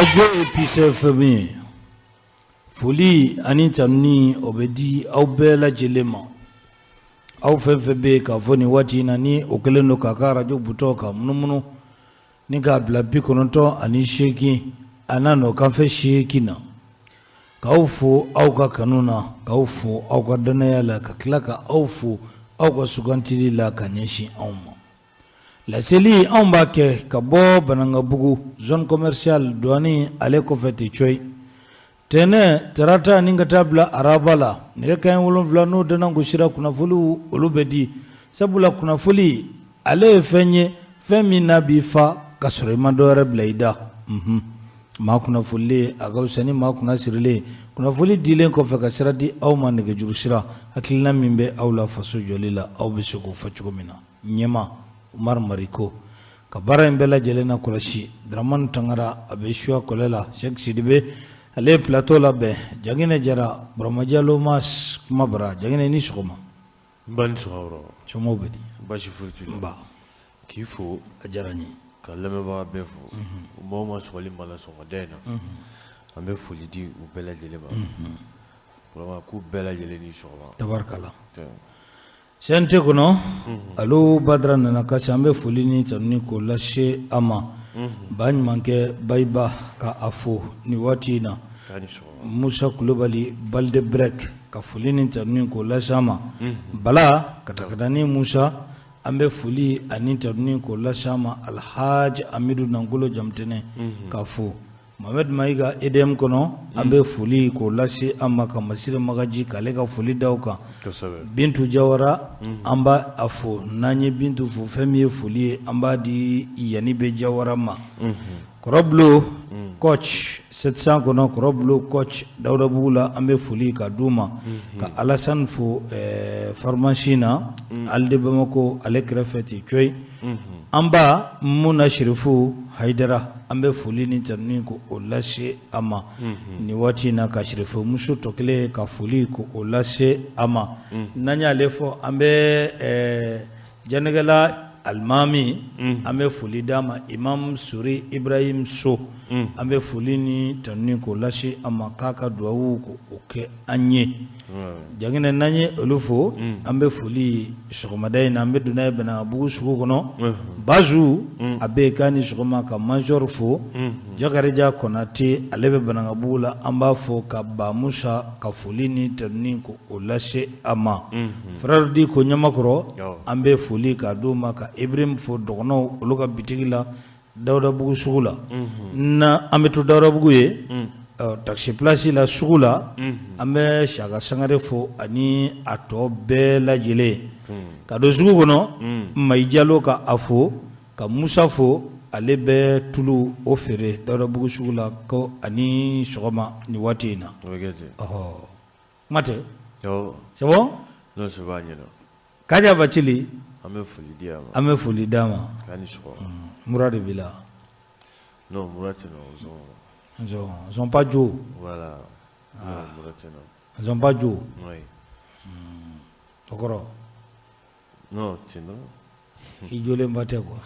Arajo ye Peace FM ye. Foli ani tanuni o bɛ di aw bɛɛ lajɛlen ma. Aw fɛn fɛn bɛ yen k'a fɔ nin waati in na ni o kɛlen don k'a ka arajo butɔn ka munumunu ni k'a bila 98 a n'a nɔ kanfɛ 8 na. K'aw fo aw ka kanu na, k'aw fo aw ka dannaya la, ka tila ka aw fo aw ka sugantili la ka ɲɛsin anw ma. Laseli anw b'a kɛ ka bɔ Banankabugu zone commerciale douane ale kɔfɛ ten cɔyi. Tɛnɛn, tarata ni ka taa bila araba la, nɛgɛ kanɲɛ 7 n'o dana gosira kunnafoniw olu bɛ di. Sabula kunnafoni ale ye fɛn ye, fɛn min n'a b'i fa ka sɔrɔ i ma dɔwɛrɛ bila i da. Unhun, maa kunnafonilen a ka fisa ni maa kunnasirilen. Kunnafoni dilen kɔfɛ ka sira di aw ma nɛgɛjuru sira, hakilina min bɛ aw la faso jɔli la, aw bɛ se k'o fɔ cogo min na. Ɲɛma Umaru Mariko ka baara in bɛɛ lajɛlen na kɔlɔsi Dramani Tangara a bɛ suya kɔlɛ la Sɛki Sidibe ale ye plateau labɛn Jaginɛ Jara Burama Jalo ma kuma bara Jaginɛ i ni sɔgɔma. N ba ni sɔgɔma. Somɔgɔw bɛ di? Baasi foyi t'u la. Nba. K'i fo. A diyara n ye. Ka lamɛnbaga bɛɛ fo. Unhun. Maa o maa sɔgɔlen b'an na sɔgɔmada in na. Unhun. An bɛ foli di u bɛɛ lajɛlen ma. Unhun. Vraiment k'u bɛɛ lajɛlen ni sɔgɔma. Tabarikala. CNT kɔnɔ Alu Badara nana kasi an bɛ foli ni tanuni k'o lase a ma ba ɲumankɛ Bayiba ka a fo nin waati in na Musa Kulubali Balde Break ka foli ni tanuni k'o lase a ma Bala katakatani Musa an bɛ foli ani tanuni k'o lase a ma Alhaji Amidu Nangolo Jamutɛnɛ ka fo Mohamed Mayiga EDM kɔnɔ an bɛ foli k'o lase a ma ka Masire Magaji k'ale ka foli da o kan Bintu Jawara an b'a a fo n'an ye Bintu fo fɛn min ye foli ye an b'a di Yanibe Jawara ma Kɔrɔbulo coach 700 kɔnɔ Kɔrɔbulo coach Dawudabugu la an bɛ foli ka d'u ma ka Alasani fo pharmacie na Alide Bamakɔ ale kɛrɛfɛ ten cɔyi An ba Muna Sirifu Hayidara an bɛ foli ni tanuni ko o lase a ma nin waati in na ka Sirifu muso tɔ kelen ka foli ko o lase a ma n'an y'ale fɔ an bɛ Janɛgɛla alimami an bɛ foli d'a ma Imam Sori Ibrahim So an bɛ foli ni tanuni k'o lase a ma k'a ka dugawu ko o kɛ an ye Jaginɛ n'an ye olu fo an bɛ foli sɔgɔmada in na an bɛ don n'a ye Banankabugu sugu kɔnɔ Bazu a bɛ yen k'a ni sɔgɔma ka major fo Jakarija Konate ale bɛ Banankabugu la an b'a fo ka Ba Musa ka foli ni tanuni ko o lase a ma Frère Diko Ɲamakɔrɔ an bɛ foli ka d'u ma ka Ibrahim fo dɔgɔnɔw olu ka bitigi la Dawudabugu sugu la na an bɛ to Dawudabugu ye taxi place la sugu la an bɛ Saka Sangare fo ani a tɔ bɛɛ lajɛlen ka don sugu kɔnɔ Mayi Jalo ka a fo ka Musa fo ale bɛ tulu o feere Dawudabugu sugu la ko ani sɔgɔma nin waati in na ɔhɔ kuma tɛ c'est bon Kaja Bacili an bɛ foli di a ma an bɛ foli d'a ma mura de b'i la non mura tɛ n na zɔnpa jo voilà mura tɛ n na zɔnpa jo oui o kɔrɔ non tɛ n na i jolenba tɛ quoi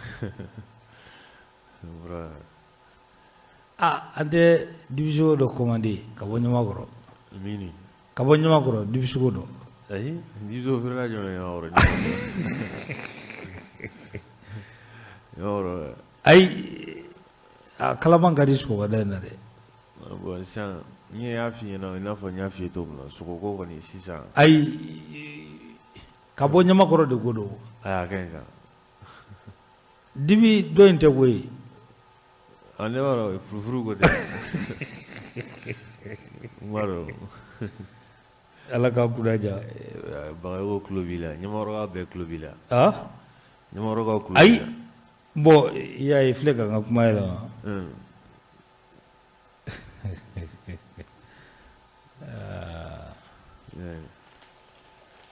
mura aa an tɛ dibisogo dɔ commander ka bɔ Ɲamakɔrɔ min Ka bɔ Ɲamakɔrɔ dibisogo dɔ ayi dibisogo feerela jɔn bɛ Ɲamakɔrɔ Ɲamakɔrɔ ayi a kalaman ka di sɔgɔmada in na dɛ bon sisan n y'a f'i ɲɛna i n'a fɔ n y'a f'i ye cogo min na sogoko kɔni sisan ayi ka bɔ Ɲamakɔrɔ de ko don ayi a ka ɲi sa dibi dɔ in tɛ koyi Ne b'a dɔn furufuru ko tɛ n b'a dɔn Ala k'a kunna diya Bagayogo tulo b'i la Ɲamakɔrɔka bɛɛ tulo b'i la Ɲamakɔrɔkaw tulo ayi bon i y'a ye filɛ ka n ka kuma yɛlɛma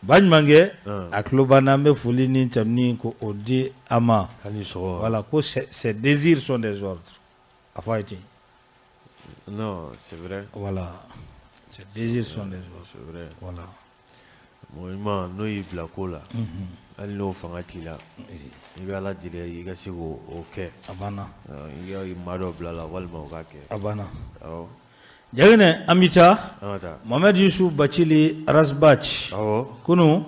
Ba ɲumankɛ a tulo b'an na an bɛ foli ni tanuni ko o di a ma voilà ko ses désirs sont des ordres a fɔ a ye ten non c'est vrai voilà ses désirs sont des ordres c'est vrai voilà Mɔgɔ ɲuman n'o y'i bila ko la, hali n'o fanga t'i la, i bɛ Ala deli i ka se k'o kɛ. A banna. I ka maa dɔ bila a la walima o k'a kɛ. A banna. Awɔ. Jaginɛ, an bɛ taa. An ka taa. Mohamed Youssouf Bacili Ras Bath. Awɔ. Kunun,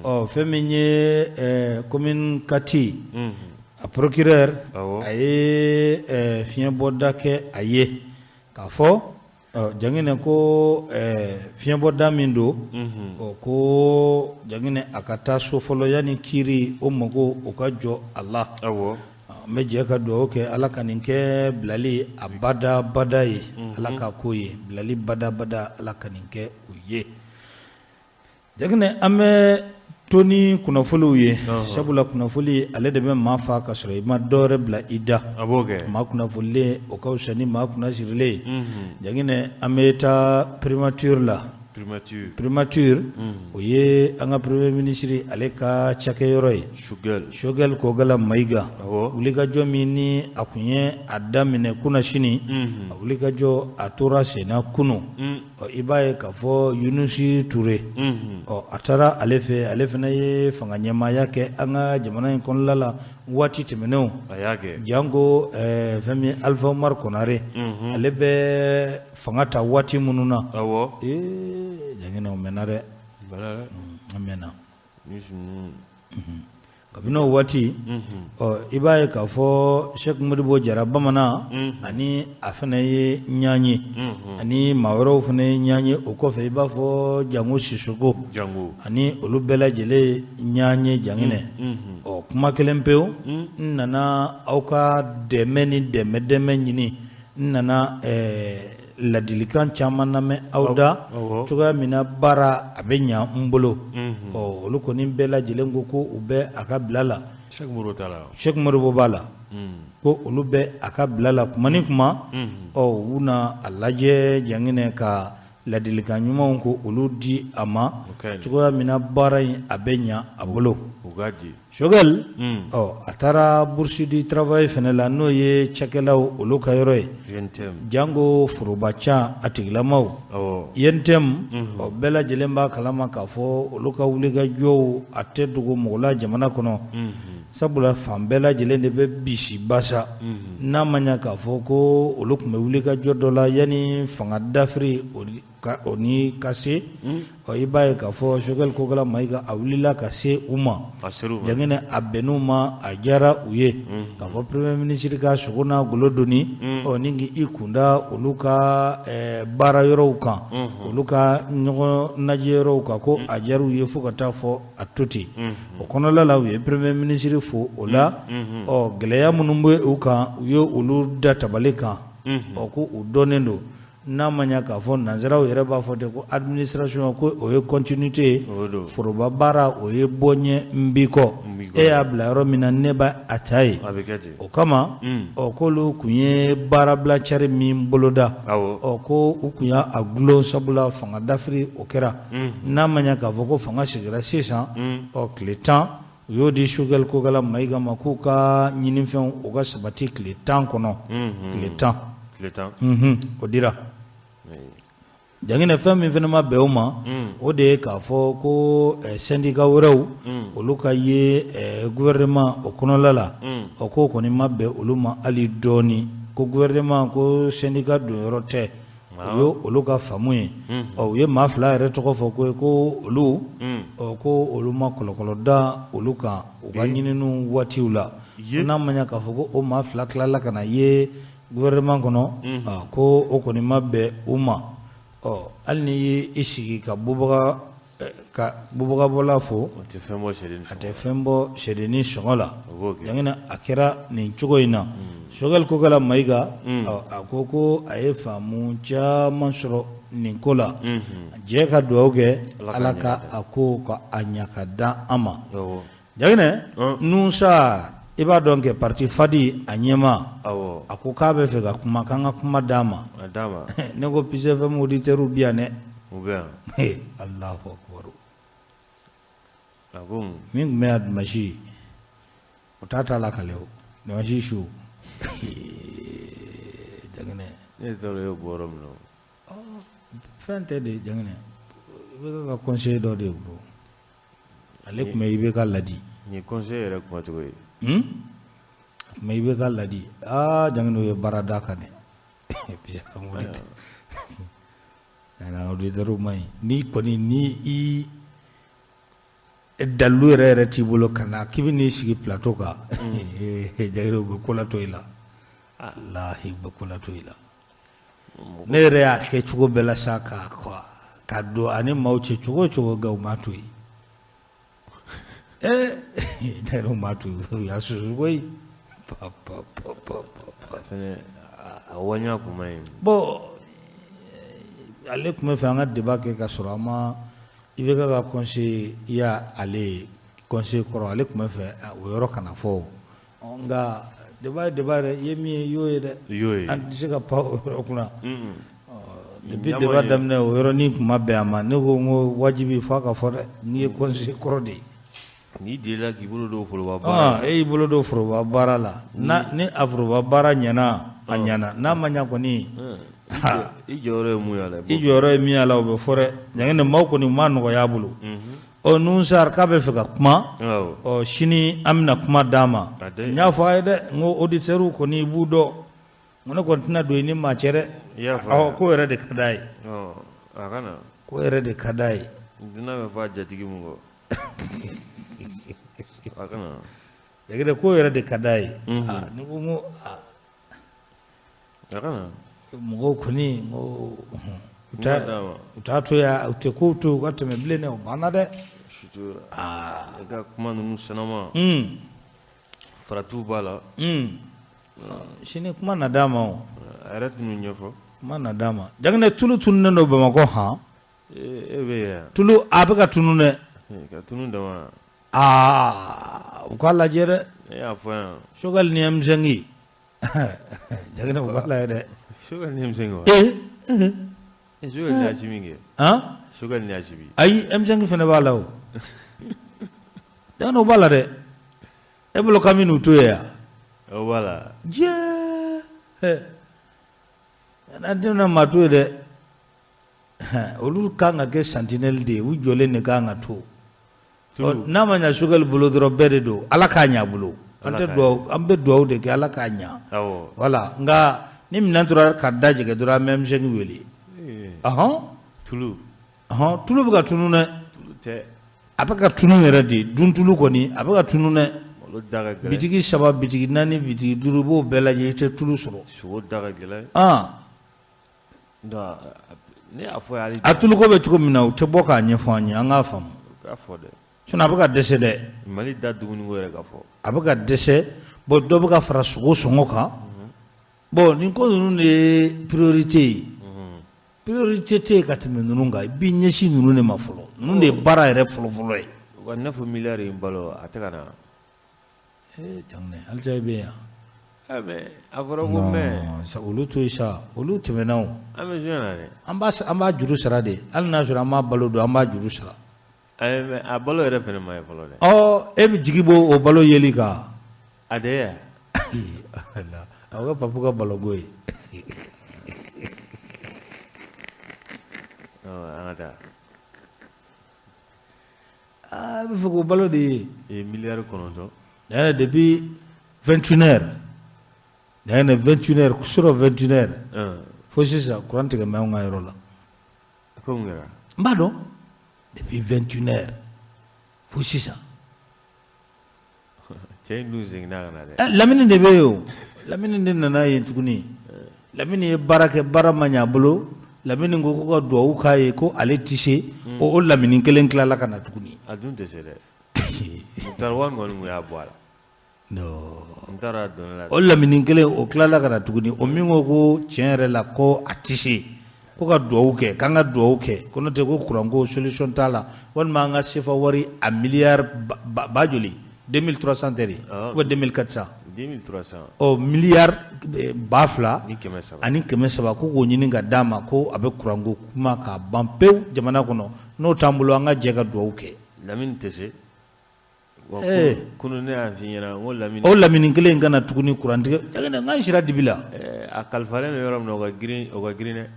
ɔ fɛn min ye commune 4, a procureur, awɔ, a ye fiɲɛbɔda kɛ a ye k'a fɔ Jaginɛ ko fiɲɛbɔda min don, ɔ ko Jaginɛ a ka taa so fɔlɔ yanni kiiri o mago o ka jɔ a la. Awɔ. An bɛ jɛ ka dugawu kɛ Ala ka nin kɛ bilali a badabada ye, Ala ka ko ye bilali badabada, Ala ka nin kɛ o ye. Jaginɛ, an bɛ to ni kunnafoniw ye, sabula kunnafoni ale de bɛ maa fa ka sɔrɔ i ma dɔwɛrɛ bila i da. A b'o kɛ. Maa kunnafonilen o ka fisa ni maa kunnasirilen ye. Jaginɛ, an bɛ taa primature la. Primature. Primature, o ye an ka premier ministre ale ka cakɛyɔrɔ ye. Choguel. Choguel Kokala Mayiga. Awɔ. Wulikajɔ min ni a tun ye a daminɛ kunasini, a wulikajɔ a tora senna kunun. Ɔ i b'a ye k'a fɔ Yunusi Ture, ɔ a taara ale fɛ, ale fana ye fanga ɲɛmaaya kɛ an ka jamana in kɔnɔla la waati tɛmɛnenw. A y'a kɛ. Janko fɛn min Alifa Umaru Konare, ale bɛ fanga ta waati minnu na. Awɔ. Ee Jaginɛ, o mɛnna dɛ. A mɛnna. Kabini o waati, ɔ i b'a ye k'a fɔ Sɛki Modibo Jara Bamanan ani a fana ye ɲɔgɔn ye, ani maa wɛrɛw fana ye ɲɔgɔn ye o kɔfɛ, i b'a fɔ Jango Sisoko, Jango, ani olu bɛɛ lajɛlen ɲɔgɔn ye Jaginɛ. Ɔ kuma kelen pewu, n nana aw ka dɛmɛ ni dɛmɛ dɛmɛ ɲini, n nana ladilikan caman lamɛn aw da, cogoya min na baara a bɛ ɲa n bolo. Ɔ olu kɔni bɛɛ lajɛlen ko ko u bɛ a ka bila la. Sɛki Modibo b'a la, ko olu bɛ a ka bila la kuma ni kuma. Ɔ u na a lajɛ Jaginɛ ka ladilikan ɲumanw ko olu di a ma, cogoya min na baara in a bɛ ɲa a bolo. Choguel, ɔ a taara bourse du travail fana la, n'o ye cakɛlaw olu ka yɔrɔ ye, jango forobacan a tigilamaw, UNTM. Ɔ bɛɛ lajɛlen b'a kalama k'a fɔ olu ka wulikajɔw a tɛ dogo mɔgɔ la jamana kɔnɔ, sabula fan bɛɛ lajɛlen de bɛ bisi basa. N'a ma ɲɛ k'a fɔ ko olu tun bɛ wulikajɔ dɔ la yanni fanga dafiri o ni ka se, ɔ i b'a ye k'a fɔ Choguel Kokala Mayiga a wulila ka se u ma. Jaginɛ, a bɛnn'u ma, a diyara u ye k'a fɔ premier ministre ka sogo n'a golo doni, ɔ ni k'i kunda olu ka baara yɔrɔw kan, olu ka ɲɔgɔn lajɛ yɔrɔw kan, ko a diyara u ye fo ka taa fɔ a to ten. O kɔnɔla la, u ye premier ministre fo o la. Ɔ gɛlɛya minnu bɛ u kan, u ye olu da tabali kan, ɔ ko u dɔnnen don. N'a ma ɲɛ k'a fɔ nanzaraw yɛrɛ b'a fɔ ten ko administration ko o ye continuité ye, foroba baara o ye bɔ ɲɛ n b'i kɔ, e y'a bila yɔrɔ min na ne b'a a ta ye. O kama, ɔ k'olu tun ye baarabila cari min boloda, ɔ ko u tun y'a gulon, sabula fanga dafiri o kɛra. N'a ma ɲɛ k'a fɔ ko fanga sigira sisan, ɔ tile 10 u y'o di Choguel Kokala Mayiga ma k'u ka ɲinifɛnw o ka sabati tile 10 kɔnɔ. Tile 10, o dira. Jaginɛ, fɛn min fana ma bɛn o ma, o de ye k'a fɔ ko syndicat wɛrɛw olu ka ye gouvernement o kɔnɔla la. Ɔ k'o kɔni ma bɛn olu ma hali dɔɔni, ko gouvernement ko syndicat donyɔrɔ tɛ, o ye olu ka faamu ye. Ɔ u ye maa fila yɛrɛ tɔgɔ fɔ ko ko olu, ɔ ko olu ma kɔlɔkɔlɔ da olu kan u ka ɲininiw waatiw la. N'a ma ɲɛ k'a fɔ ko o maa fila tilala ka na ye gouvernement kɔnɔ, ko o kɔni ma bɛn u ma. Ɔ hali n'i y'i sigi ka bubaga bubagabɔla fo, a tɛ fɛn bɔ sɛdennin sɔngɔ la. Jaginɛ, a kɛra nin cogo in na. Choguel Kokala Mayiga a ko ko a ye faamu caman sɔrɔ nin ko la. Jɛ ka dugawu kɛ Ala ka a ko ka a ɲɛ ka da an ma. Jaginɛ, Nusa, i b'a dɔn kɛ parti Fadi a ɲɛma, a ko k'a bɛ fɛ ka kuma, k'an ka kuma d'a ma. Ne ko Peace FM auditeurs bi yan dɛ. Alahu akibaru. Min tun bɛ yan dimanche, o t'a ta lakale o, dimanche su. Jaginɛ, ne t'a dɔn e bɔ yɔrɔ min na. Fɛn tɛ de Jaginɛ, i bɛ ka conseiller dɔ de bolo. Ale tun bɛ IBK ladi. Nin ye conseil yɛrɛ kumacogo ye. A tun bɛ IBK ladi. Aa Janginɛ ye baara d'a kan dɛ. Auditeurs ma ɲi. N'i kɔni ni i dalilu yɛrɛ yɛrɛ t'i bolo ka na k'i bɛ n'i sigi plateau kan, Janginɛ u bɛ ko latɔ i la. Walahi u bɛ ko latɔ i la. Ne yɛrɛ y'a kɛ cogo bɛɛ la sa ka don ani maaw cɛ cogo o cogo, nka u m'a to yen. Janginɛ u m'a to yen, u y'a susu koyi. Pa pa pa pa pa. Fɛnɛ a waɲa kun ma ɲi. Bon, ale tun bɛ fɛ an ka débat kɛ ka sɔrɔ an ma IBK ka conseiller ya, ale conseiller kɔrɔ, ale tun bɛ fɛ o yɔrɔ kana fɔ. Nka débat ye débat dɛ, i ye min ye i y'o ye dɛ. I y'o ye. An tɛ se ka pan o yɔrɔ kunna. Depuis débat daminɛ, o yɔrɔnin tun ma bɛn a ma. Ne ko n ko wajibi f'a ka fɔ dɛ, n'i ye conseiller kɔrɔ de ye. N'i delila k'i bolo don foroba baara la. E y'i bolo don foroba baara la. Ni a foroba baara ɲɛna, a ɲɛna. N'a ma ɲɛ kɔni, I jɔyɔrɔ ye mun y'a la? I jɔyɔrɔ ye min y'a la, o bɛ fɔ dɛ. Janginɛ maaw kɔni ma nɔgɔya a bolo. Ɔ Nusar k'a bɛ fɛ ka kuma. Ɔ sini an bɛna kuma d'a ma. N y'a fɔ a ye dɛ, n ko auditeurs kɔni i b'u dɔn. N ko ne kɔni tɛna don i ni maa cɛ dɛ. Ɔ ko yɛrɛ de ka d'a ye. A ka na. Ko yɛrɛ de ka d'a ye. Dunan bɛ fɔ a jatigi mun kɔ. A ka na. Janginɛ ko yɛrɛ de ka d'a ye. Ne ko n ko A ka na. Mɔgɔw kɔni n ko u t'a to yan, u tɛ kow to u ka tɛmɛ bilen dɛ, o banna dɛ. Surtout i ka kuma ninnu sɛnɛma. Faratiw b'a la. Sini kuma na d'a ma o. A yɛrɛ tun bɛ ɲɛfɔ. Kuma na d'a ma. Janginɛ tulu tununnen don Bamakɔ han. E bɛ yan. Tulu a bɛ ka tunu dɛ. Ka tunu dama. U k'a lajɛ dɛ. E y'a fɔ yan. Choguel ni M5. Janginɛ u k'a lajɛ dɛ. Choguel ni M5 wa? Choguel ni Assimi kɛ. Choguel ni Assimi. Ayi, M5 fana b'a la o. Janginɛ o b'a la dɛ. E bolo k'an bɛ n'u to yen yan. O b'a la. Diɲɛ. An tɛna maa to yen dɛ. Olu kan ka kɛ sentinelle de ye, u jɔlen de kan ka to. N'a ma ɲɛ Choguel bolo dɔrɔn bɛɛ de don. Ala k'a ɲɛ a bolo. An tɛ duwawu, an bɛ duwawu de kɛ Ala k'a ɲɛ. Voilà, nka ni minɛn tora ka da jɛgɛ dɔrɔn an bɛ M5 wele. Tulu. Tulu bɛ ka tunu dɛ. Tulu tɛ. A bɛ ka tunu yɛrɛ de. Duntulu kɔni a bɛ ka tunu dɛ. Bitigi 3, bitigi 4, bitigi 5, i b'o bɛɛ lajɛ i tɛ tulu sɔrɔ. Sogo da ka gɛlɛn. Ne y'a fɔ hali. A tuluko bɛ cogo min na, u tɛ bɔ k'a ɲɛfɔ an ye, an k'a faamu. U k'a fɔ dɛ. Sinon a bɛ ka dɛsɛ dɛ. Mali da dumuniko yɛrɛ ka fɔ. A bɛ ka dɛsɛ. Bon dɔ bɛ ka fara sogo sɔngɔ kan. Bon nin ko ninnu de ye priorité ye. Priorité tɛ yen ka tɛmɛ ninnu kan. I b'i ɲɛsin ninnu de ma fɔlɔ. Ninnu de ye baara yɛrɛ fɔlɔ-fɔlɔ ye. U ka 9 milliards in balo a tɛ ka na. Janginɛ halisa i bɛ yan. Mais a fɔra ko mais. Olu to yen sa, olu tɛmɛna o. An bɛ juin na dɛ. An b'a juru sara de. Hali n'a sɔrɔ an m'a balo don, an b'a juru sara. Mais a balo yɛrɛ fana ma ye fɔlɔ dɛ. Ɔ e bɛ jigi bɔ o balo yeli kan. A de ye. A bɛ papu ka baloko ye. An ka taa. Aa, i bɛ fɛ k'o balo de ye. Miliyari 9. D'ailleurs, depuis 21 heures. D'ailleurs, 21 heures, sur 21 heures. Fo sisan courant tigɛ bɛ anw ka yɔrɔ la. Ko mun kɛra? N b'a dɔn. Depuis 21 heures. Fo sisan. Cɛ in dun seginna ka na dɛ. Lamini de bɛ yen o. Lamini de nana yen tuguni. Lamini ye baara kɛ, baara ma ɲɛ a bolo. Lamini ko ko ka duwawu k'a ye ko ale tɛ se. O Lamini kelen tilala ka na tuguni. A dun tɛ se dɛ. Mukutari Wani kɔni kun y'a bɔ a la. Non. N taara dɔn la. O Lamini kelen o tilala ka na tuguni. O min ko ko tiɲɛ yɛrɛ la ko a tɛ se. Ko ka duwawu kɛ, k'an ka duwawu kɛ. Ko n'o tɛ ko kuranko solution t'a la. Walima an ka CFA wari a miliyari ba joli? 2300 tɛ de? Ou bien 2400? 2300. Ɔ miliyari 2000 ni 300. Ani 300 ko k'o ɲini ka d'a ma ko a bɛ kuranko kuma k'a ban pewu jamana kɔnɔ. N'o t'an bolo an ka jɛ ka duwawu kɛ. Lamini tɛ se. Kunun ne y'a f'i ɲɛna n ko Lamini. O Lamini kelen in ka na tuguni kurantigɛ. N k'an sira dibi la. A kalifalen bɛ yɔrɔ min na o ka girin, o ka girin dɛ.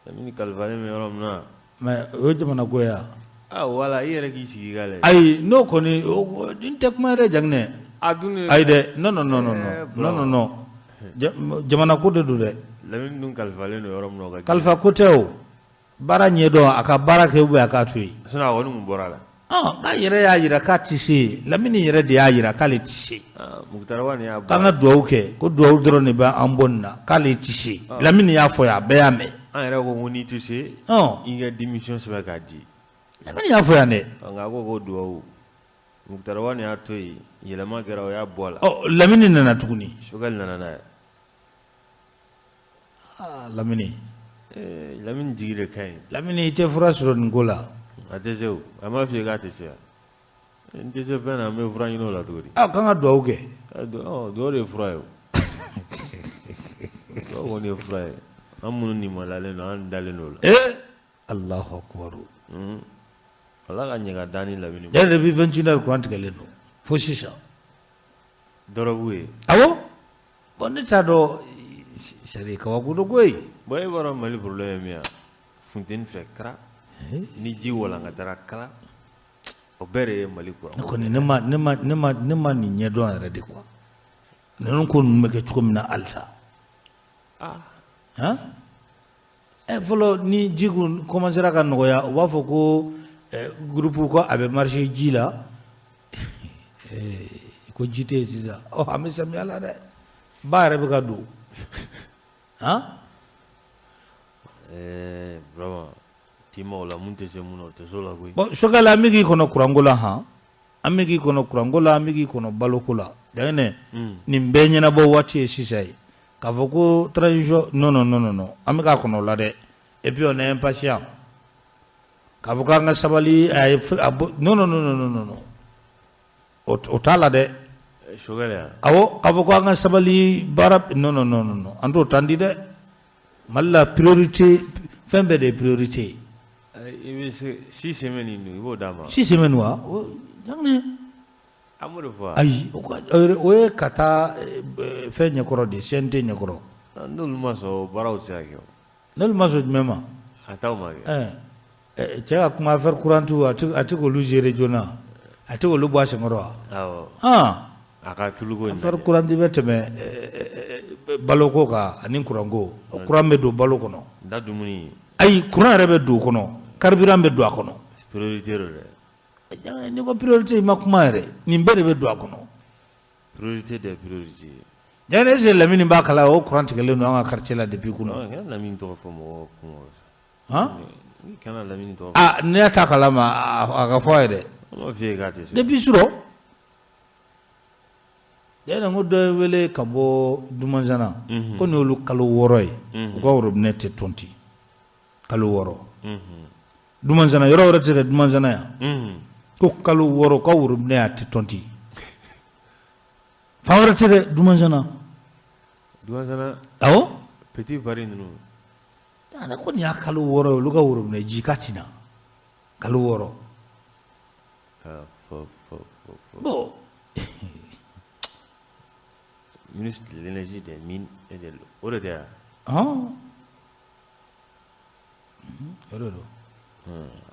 Lamini kalifalen bɛ yɔrɔ min na. Mais o ye jamana ko ye wa? Ah voilà, i yɛrɛ k'i sigi k'a lajɛ. Ayi, n'o kɔni, n tɛ kuma yɛrɛ, Jaginɛ. A dun. Ayi dɛ, non, non, non, non, non, non, non, jamana ko de don dɛ. Lamini dun kalifalen don yɔrɔ min na, o ka Kalifa ko tɛ o. Baara ɲɛdɔn, a ka baara kɛ ou bien a k'a to yen. Sinon a kɔni kun bɔra la. K'a yɛrɛ y'a jira k'a tɛ se. Lamini yɛrɛ de y'a jira k'ale tɛ se. Moctar Ouane y'a bɔ. K'an ka dugawu kɛ, ko dugawu dɔrɔn de bɛ an bɔ nin na, k'ale tɛ se. Lamini y'a fɔ yan, a bɛɛ y'a mɛn. An yɛrɛ ko n'i tɛ se, i ka démission sɛbɛn k'a di. Lamini y'a fɔ yan dɛ. Nka a ko dugawu. Moctar Ouane y'a to yen, yɛlɛma kɛra, o y'a bɔ a la. Ɔ, Lamini nana tuguni. Choguel nana n'a ye. Aa, Lamini. Lamini jigi de ka ɲi. Lamini, i tɛ fura sɔrɔ nin ko la. A tɛ se o, a m'a f'i ye k'a tɛ se wa? N tɛ se fɛn na, an bɛ fura ɲini o la cogo di? Aa, k'an ka dugawu kɛ. Dugawu de ye fura ye o. Dugawu kɔni ye fura ye. An minnu nimalalen don, an dalen don o la. Ee, Alahu akibaru. Ala ka ɲɛ ka d'an ni Lamini ma. Yɛrɛ depuis 21 heures courant tigɛlen don fo sisan. Dɔrɔgu ye. Awɔ. Bon, ne t'a dɔn, c'est à dire kabako don koyi. Bon, e b'a dɔn Mali problème ye min ye wa? Funteni fɛ kara, ni ji walankatara kala, o bɛɛ de ye Mali courant. Ne kɔni, ne ma nin ɲɛdɔn yɛrɛ de quoi. Ninnu ko ninnu bɛ kɛ cogo min na halisa. Ah. Han? Ɛ, fɔlɔ ni ji kun commencera ka nɔgɔya, u b'a fɔ ko groupe ko a bɛ marcher ji la, ko ji tɛ yen sisan. Ɔ, an bɛ samiya la dɛ, ba yɛrɛ bɛ ka don han. Ɛɛ, vraiment, tima o la, mun tɛ se mun na, o tɛ se o la koyi. Bon, Choguel, an bɛ k'i kɔnɔ kuranko la han, an bɛ k'i kɔnɔ kuranko la, an bɛ k'i kɔnɔ baloko la. Jaginɛ, nin bɛɛ ɲɛnabɔ waati ye sisan ye. K'a fɔ ko transition, non, non, non, non, an bɛ k'a kɔnɔ o la dɛ. Et puis on est impatient. K'a fɔ k'an ka sabali, a ye, non, non, non, non, non, non, o t'a la dɛ. Choguel yan. Awɔ, k'a fɔ ko an ka sabali baara, non, non, non, non, an t'o tan di dɛ. Mali la, priorité, fɛn bɛɛ de ye priorité ye. I bɛ se 6 semaines i b'o d'a ma. 6 semaines wa, Jaginɛ. An b'o de fɔ. Ayi, o ye ka taa fɛn ɲɛkɔrɔ de, CNT ɲɛkɔrɔ. N'olu ma sɔn, o baaraw tɛ se ka kɛ o. N'olu ma sɔn jumɛn ma? A t'aw ma kɛ. Ɛɛ, cɛ ka kuma affaire courante, a tɛ k'olu gérer joona, a tɛ k'olu bɔ a senkɔrɔ wa? Awɔ. Han. A ka tuluko in. Affaire courante bɛ tɛmɛ baloko kan ani kuranko. Courant bɛ don balo kɔnɔ. Da dumuni. Ayi, courant yɛrɛ bɛ don o kɔnɔ, carburant bɛ don a kɔnɔ. Priorité don dɛ. N'i ko priorité, i ma kuma yɛrɛ, nin bɛɛ de bɛ don a kɔnɔ. Priorité des priorités. Jaginɛ, est ce que Lamini b'a kala o courant tigɛlen don an ka quartier la depuis kunun? Non, kana Lamini tɔgɔ fɔ mɔgɔw kun. Han? Kana Lamini tɔgɔ fɔ. Ah, ne y'a t'a kalama, a ka fɔ a ye dɛ. An b'a f'i ye k'a tɛ se. Depuis surɔ. Jaginɛ, n ko dɔ ye wele ka bɔ Dumanzana. Ko nin y'olu kalo 6 ye. U ka robinet tɛ tɔnti. Kalo 6. Dumanzana, yɔrɔ wɛrɛ tɛ dɛ, Dumanzana yan. Ko kalo 6, ka robinet a tɛ tɔnti. Fan wɛrɛ tɛ dɛ, Dumanzana. Dumanzana. Awɔ. Petit Paris ninnu. Ale ko nin y'a kalo 6 ye, olu ka robinet ji k'a ti na. Kalo 6. Fɔ fɔ fɔ. Bon. Ministre de l'Énergie, des Mines et de l'Eau, o de tɛ wa? Hɔn. O de don.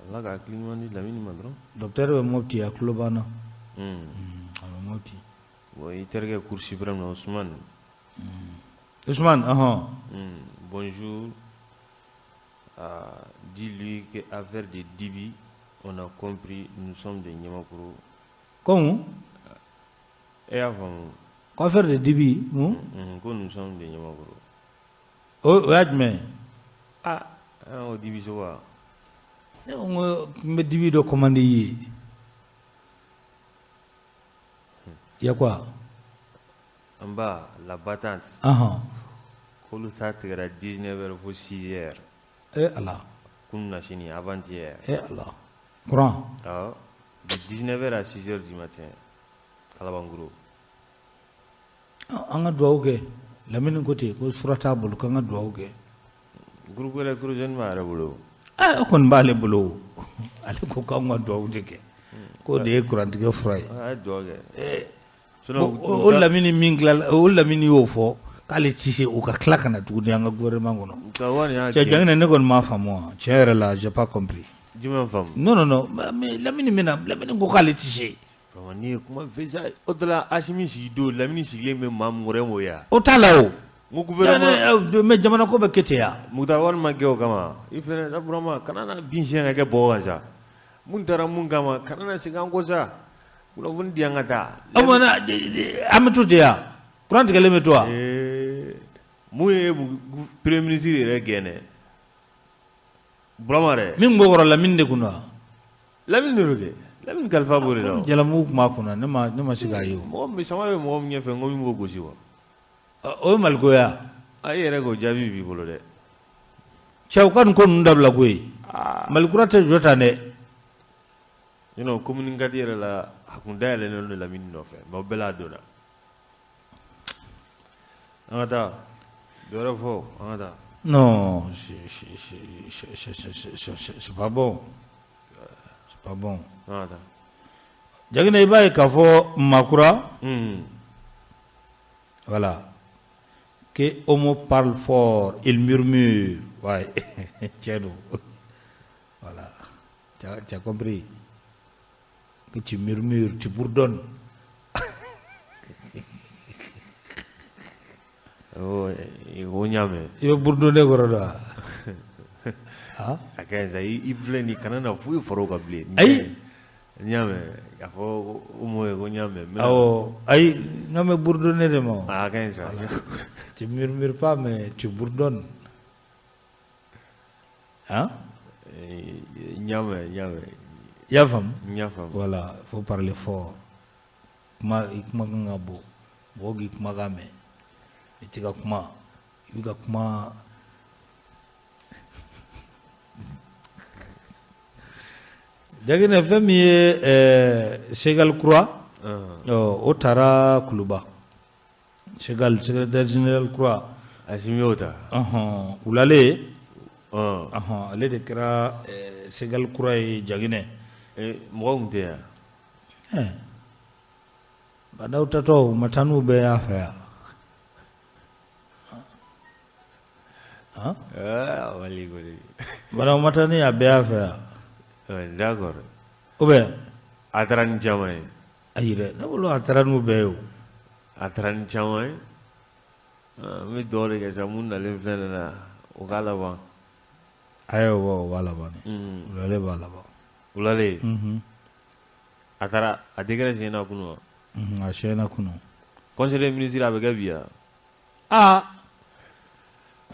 Ala ka hakili ɲuman di Lamini ma dɔrɔn. Docteur bɛ Mopti, a tulo b'an na. A bɛ Mopti. Bon, i terikɛ Cour suprême na, Ousmane. Ousmane, ɔhɔn. Bonjour. Ah, dis-lui que affaire de Dibi, on a compris, nous sommes des Niamakoro. Ko mun? E y'a faamu. Ko affaire de Dibi, mun? Ko nous sommes des Niamakoro. O y'a jumɛn ye? Ah, o Dibi sogo wa? Ne ko n ko n bɛ dibi dɔ commandé i ye. Ya quoi? En bas, la battante. Ɔhɔn. K'olu ta tigɛra 19 heures fo 6 heures. Eh Ala. Kunun na sini, avant-hier. Eh Ala. Courant. Awɔ. De 19 heures à 6 heures du matin. Kalabankuro. An ka dugawu kɛ. Lamini ko ten ko fura t'a bolo, k'an ka dugawu kɛ. Groupe électrogène b'a yɛrɛ bolo. Ɛ, o kɔni b'ale bolo o. Ale ko k'anw ka dugawu de kɛ. K'o de ye kurantigɛ fura ye. A ye dugawu kɛ. O Lamini min tilala, o Lamini y'o fɔ k'ale ti se, u ka tila ka na tuguni an ka gouvernement kɔnɔ. Cɛ, Jaginɛ, ne kɔni m'a faamu wa, tiɲɛ yɛrɛ la, j'ai pas compris. Jumɛn faamu? Non, non, non, mais Lamini bɛna, Lamini ko k'ale tɛ se. N'i ye kuma fɛ sa, o tɛ la Asimi sigi don, Lamini sigilen bɛ maa min kɔrɔ, e m'o ye wa? O t'a la o. N ko gouvernement. Mais jamana ko bɛ kɛ ten ya. Mukutari Wari ma kɛ o kama. I fɛnɛ sa Burama, kana na bin siɲɛ ka kɛ bɔgɔ kan sa. Mun taara mun kama, kana na segin an kɔ sa. Kunnafoni di an ka taa. O tuma na an bɛ to ten ya? Kuran tigɛlen bɛ to wa? Mun ye premier ministre yɛrɛ gɛn dɛ? Burama dɛ. Min b'o kɔrɔ, Lamini de kun don wa? Lamini de don kɛ. Lamini kalifa b'o de la. Jalamugu tun b'a kunna, ne ma se k'a ye o. Mɔgɔ min sama bɛ mɔgɔ min ɲɛfɛ, n ko min b'o gosi wa? O ye Maliko ye wa? A, e yɛrɛ k'o jaabi b'i bolo dɛ. Cɛ, u ka nin ko ninnu dabila koyi. Mali kura tɛ jɔ tan dɛ. Sinon commune 4 yɛrɛ la, a kun dayɛlɛlen don Lamini nɔfɛ, mais o bɛɛ la a donna. An ka taa dɔ wɛrɛ fɔ, an ka taa. Non, c'est pas bon. C'est pas bon. An ka taa. Jaginɛ, i b'a ye k'a fɔ Makura. Voilà. Que Homo parle fort, il murmure. Ouais. Tiens, voilà. Tu as compris? Que tu murmures, tu bourdonnes. Oh, o ɲa mɛn. I bɛ bourdonner kɔrɔ dɔn wa? A ka ɲi sa, i filɛ nin kana na foyi fara o kan bilen. Ayi. N y'a mɛn k'a fɔ Homo ye ko n y'a mɛn. Awɔ, ayi, n kan bɛ bourdonner de ma. A ka ɲi sa. Tu murmures pas, mais tu bourdonnes. Hein? N y'a mɛn, n y'a mɛn. I y'a faamu? N y'a faamu. Voilà, il faut parler fort. Kuma, i kuma kan ka bɔ. Mɔgɔw k'i kumakan mɛn. I tɛ ka kuma, i bɛ ka kuma. Jaginɛ, fɛn min ye Segal kura, o taara Kuluba. Segal, secrétaire général kura. Asimi y'o ta. Wulale. Ale de kɛra Segal kura ye Jaginɛ. Mɔgɔ tun tɛ yan. Badaw tatɔ, u ma taa n'u bɛɛ y'a fɛ yan. Badaw ma taa ni a bɛɛ y'a fɛ yan. D'accord. Ou bien. A taara ni caman ye. Ayi dɛ, ne bolo a taara n'u bɛɛ ye o. A taara ni caman ye. N bɛ dugawu de kɛ sa, mun nalen filɛ nin na, o k'a laban. Ayiwa, o b'a laban dɛ. Wulale b'a laban. Wulale. A taara, a décret signé na kunun wa? A signé na kunun. Conseil des ministres a bɛ kɛ bi wa? Aa,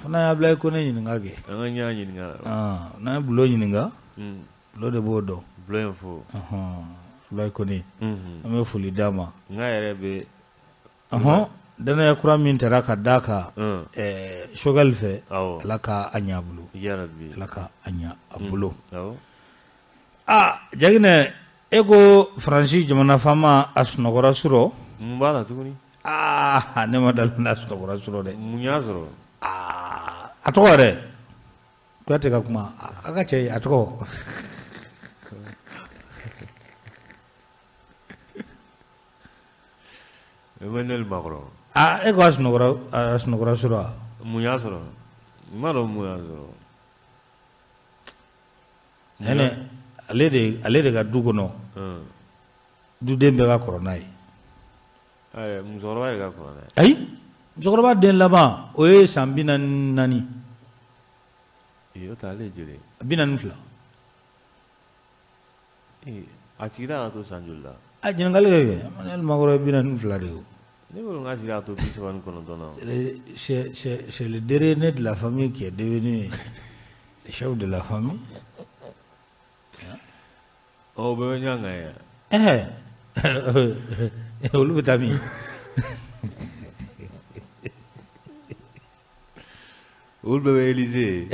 fana y'a bila i ko ne ɲininka kɛ. An ka ɲa ɲininka. N'an ye bulon ɲininka. Bulon de b'o dɔn. Bulon in fo. Abulayi Kone. An bɛ foli d'a ma. N ka yɛrɛ bɛ. Danaya kura min taara ka d'a kan. Choguel fɛ. Ala ka a ɲɛ a bolo. Yarabi. Ala ka a ɲɛ a bolo. Aa, Jaginɛ, e ko Faransi jamana faama a sunɔgɔra surɔ. Mun b'a la tuguni? Aa, ne ma da la sunɔgɔra surɔ dɛ. Mun y'a sɔrɔ? Aa, a tɔgɔ yɛrɛ. Kuyate ka kuma, a ka cɛ, a tɔgɔ. Emmanuel Macron. Aa, e ko a sunɔgɔra surɔ wa? Mun y'a sɔrɔ? N m'a dɔn mun y'a sɔrɔ. Nɛnɛ, ale de ka du kɔnɔ. Duden bɛɛ ka kɔrɔ n'a ye. Musokɔrɔba de ka kɔrɔ n'a ye. Ayi, musokɔrɔba den laban o ye san 44. O ta ale ye joli ye? 42. A sigira ka to san joli la? A ɲininkali kɛ kɛ, Emmanuel Macron ye 42 de ye o. Ne bolo n ka sigira ka to 39 na. C'est le dernier de la famille qui est devenu le chef de la famille. O bɛɛ bɛ ɲɔgɔn kan yan. Olu bɛ taa min? Olu bɛɛ bɛ Élysée.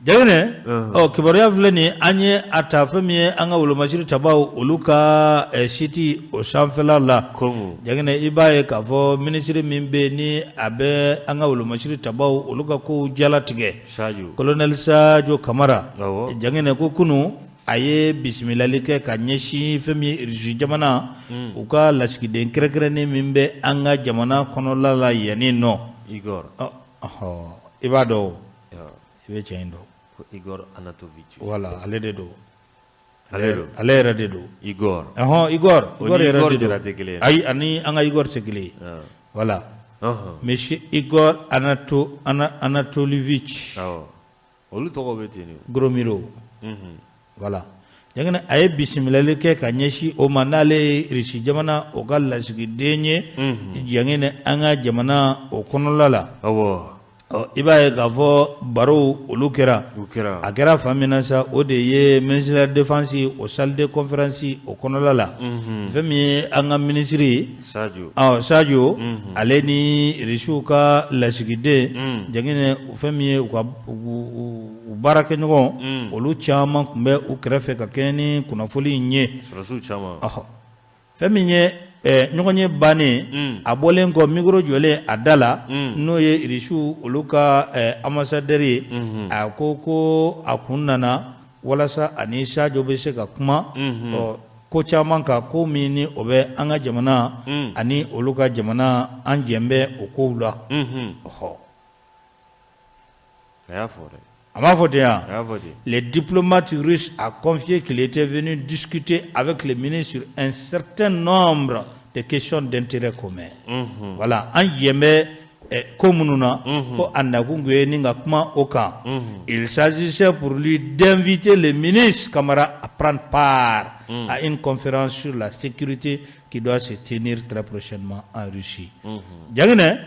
Jaginɛ, ɔ kibaruya filɛ nin ye, an ye a ta fɛn min ye an ka wolomasiri tabaw olu ka site o sanfɛla la. Jaginɛ, i b'a ye k'a fɔ minisiri min bɛ yen ni a bɛ an ka wolomasiri tabaw olu ka kow jalatigɛ. Colonel Sadio Kamara. Jaginɛ, ko kunun a ye bisimilali kɛ ka ɲɛsin fɛn min ye Russie jamana u ka lasigiden kɛrɛnkɛrɛnnen min bɛ an ka jamana kɔnɔla la yanni nɔ. Igor. I b'a dɔn o. I bɛ cɛ in dɔn. Ko Igor Anatovic. Voilà, ale de don. Ale don. Ale yɛrɛ de don. Igor. Ɔhɔn, Igor. O Igor ni yɛrɛ Igor de don. Jara tɛ kelen ye. Ayi, ani an ka Igor tɛ kelen ye. Voilà. Monsieur Igor Anatolievich. Awɔ. Olu tɔgɔ bɛ ten de. Gromyko. Voilà. Jangine a ye bisimilali kɛ ka ɲɛsin o ma, n'ale ye Irisi jamana o ka lasigiden ye. Jangine an ka jamana o kɔnɔla la. Awɔ. Ɔ, i b'a ye k'a fɔ barow olu kɛra. U kɛra. A kɛra fan min na sa, o de ye ministre de la défense o salle de conférence o kɔnɔla la. Fɛn min ye an ka ministre ye. Sadio. Ɔ, Sadio, ale ni Irisiw ka lasigiden. Jangine fɛn min ye u ka u baarakɛɲɔgɔn, olu caman tun bɛ u kɛrɛfɛ ka kɛɲɛ ni kunnafoni in ye. Sɔrɔdasiw caman. Ɔhɔ. Fɛn min ye ɲɔgɔn ye bannen, a bɔlen kɔ micro jɔlen a da la, n'o ye Irisiw olu ka ambassadeur ye, a ko ko a kun nana walasa ani Sadio bɛ se ka kuma ɔ ko caman kan, ko min ni o bɛ an ka jamana ani olu ka jamana, an jɛn bɛ o kow la. Ɔhɔ. A y'a fɔ dɛ. A m'a fɔ ten yan. A y'a fɔ ten. Le diplomate russe a confié qu'il était venu discuter avec le ministre sur un certain nombre de questions d'intérêt commun. Voilà, an jɛn bɛ ko minnu na, ko a nakun tun ye ni ka kuma o kan. Il s'agissait pour lui d'inviter le ministre Camara à prendre part à une conférence sur la sécurité qui doit se tenir très prochainement en Russie. Jaginɛ,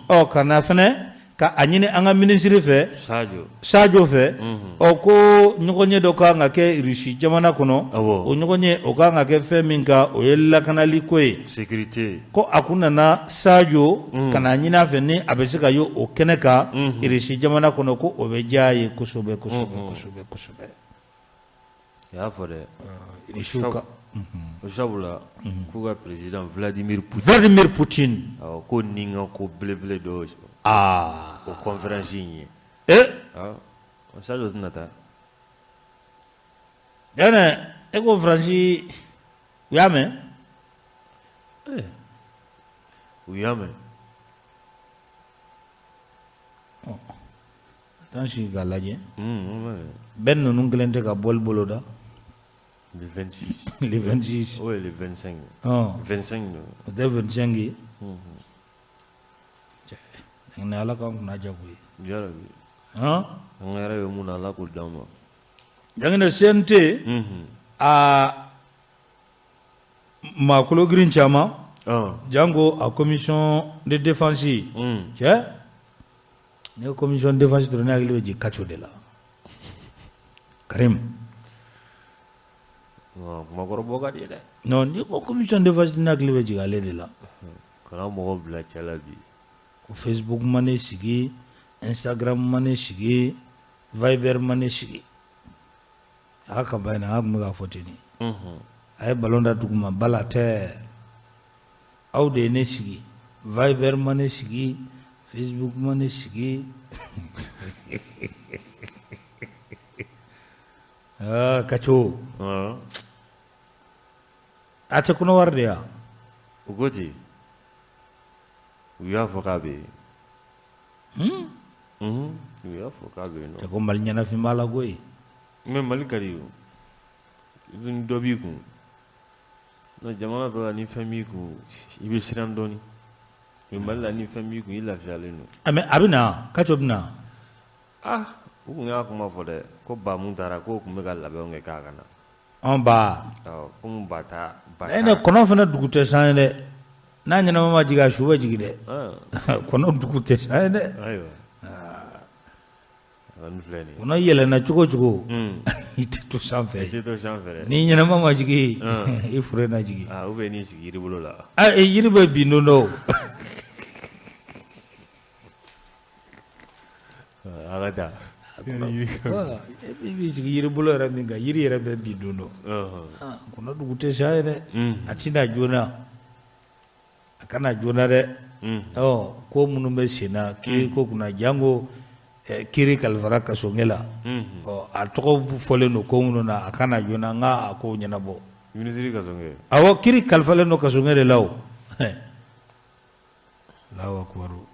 ɔ ka na fɛnɛ ka a ɲini an ka ministre fɛ. Sadio. Sadio fɛ, ɔ ko ɲɔgɔn ye dɔ kan ka kɛ Russie jamana kɔnɔ. Awɔ. O ɲɔgɔn ye o kan ka kɛ fɛn min kan, o ye lakanali ko ye. Sécurité. Ko a kun nana Sadio ka na ɲini a fɛ ni a bɛ se ka ye o kɛnɛ kan Russie jamana kɔnɔ, ko o bɛ diya a ye kosɛbɛ kosɛbɛ kosɛbɛ kosɛbɛ. A y'a fɔ dɛ. Irisiw ka O sabula k'u ka président Vladimir Poutine. Vladimir Poutine. Awɔ, ko nin ka ko belebele dɔ Aa. o conférence in ye. Eh. Awɔ. O Sadio tɛna taa. Jɛnɛ, e ko Faransi u y'a mɛn? U y'a mɛn. Taa sigi k'a lajɛ. O mɛn. Bɛɛ ninnu kelen tɛ ka bɔli boloda. Le 26. Le 26. Oui, le 25. Ɔn. 25 don. O tɛ 25 ye. Cɛ, ni Ala k'an kunna diya koyi. Yarabi. Han? An ka hɛrɛ bɛ mun na, Ala k'o d'an ma. Jaginɛ CNT a maa kologirin caman, jango a commission de défense. Cɛ, ne ko commission de défense dɔrɔn, ne hakili bɛ jigin Kaco de la. Karim. Kumakɔrɔ ka di dɛ. Non, n'i ko commission de défense, ne hakili bɛ jigin ale de la. Kana mɔgɔ bila cɛ la bi. Ko Facebook ma ne sigi, Instagram ma ne sigi, Viber ma ne sigi. A ka campagne na, a tun bɛ k'a fɔ ten de. A ye ballon da dugu ma, balle à terre. Aw de ye ne sigi, Viber ma ne sigi, Facebook ma ne sigi. Aa, Kaco. A tɛ kɔnɔwari de ya? U ko ten. U y'a fɔ k'a bɛ yen. U y'a fɔ k'a bɛ yen nɔ. Cɛ, ko Mali ɲɛnafin b'a la koyi. Mais Mali ka di o. Ni dɔ b'i kun. Non, jamana dɔ la ni fɛn b'i kun, i bɛ siran dɔɔni. Mais Mali la, ni fɛn b'i kun, i lafiyalen don. Ah, mais a bɛ na, Kaco bɛ na. Ah, u kun y'a kuma fɔ dɛ, ko ba mun taara, k'o kun bɛ ka labɛnw kɛ k'a ka na. Ɔn ba. Awɔ, komi ba ta ba E ne kɔnɔ fana dugu tɛ san ye dɛ. N'a ɲɛnama ma jigin, a su bɛ jigin dɛ. Kɔnɔ dugu tɛ san ye dɛ. Ayiwa. A kɔni filɛ nin ye. Kɔnɔ yɛlɛnna cogo o cogo, i tɛ to sanfɛ. I tɛ to sanfɛ dɛ. Ni ɲɛnama ma jigin, i fure na jigin. Ah, ou bien n'i sigi yiri bolo la. Ah, yiri bɛ bin don dɔ o. A ka taa. I b'i sigi yiri bolo yɛrɛ min kan, yiri yɛrɛ bɛ bin don dɔ. Kɔnɔ dugu tɛ sa ye dɛ. A tɛ na joona. A kana joona dɛ. Ɔ, ko minnu bɛ sen na, kiiri ko kunna, jango kiiri kalifara kasonkɛ la. Ɔ, a tɔgɔ fɔlen don ko minnu na, a kana joona n ka a kow ɲɛnabɔ. Minisiri kasonkɛ. Awɔ, kiiri kalifalen don kasonkɛ de la o. Alahu akibaru.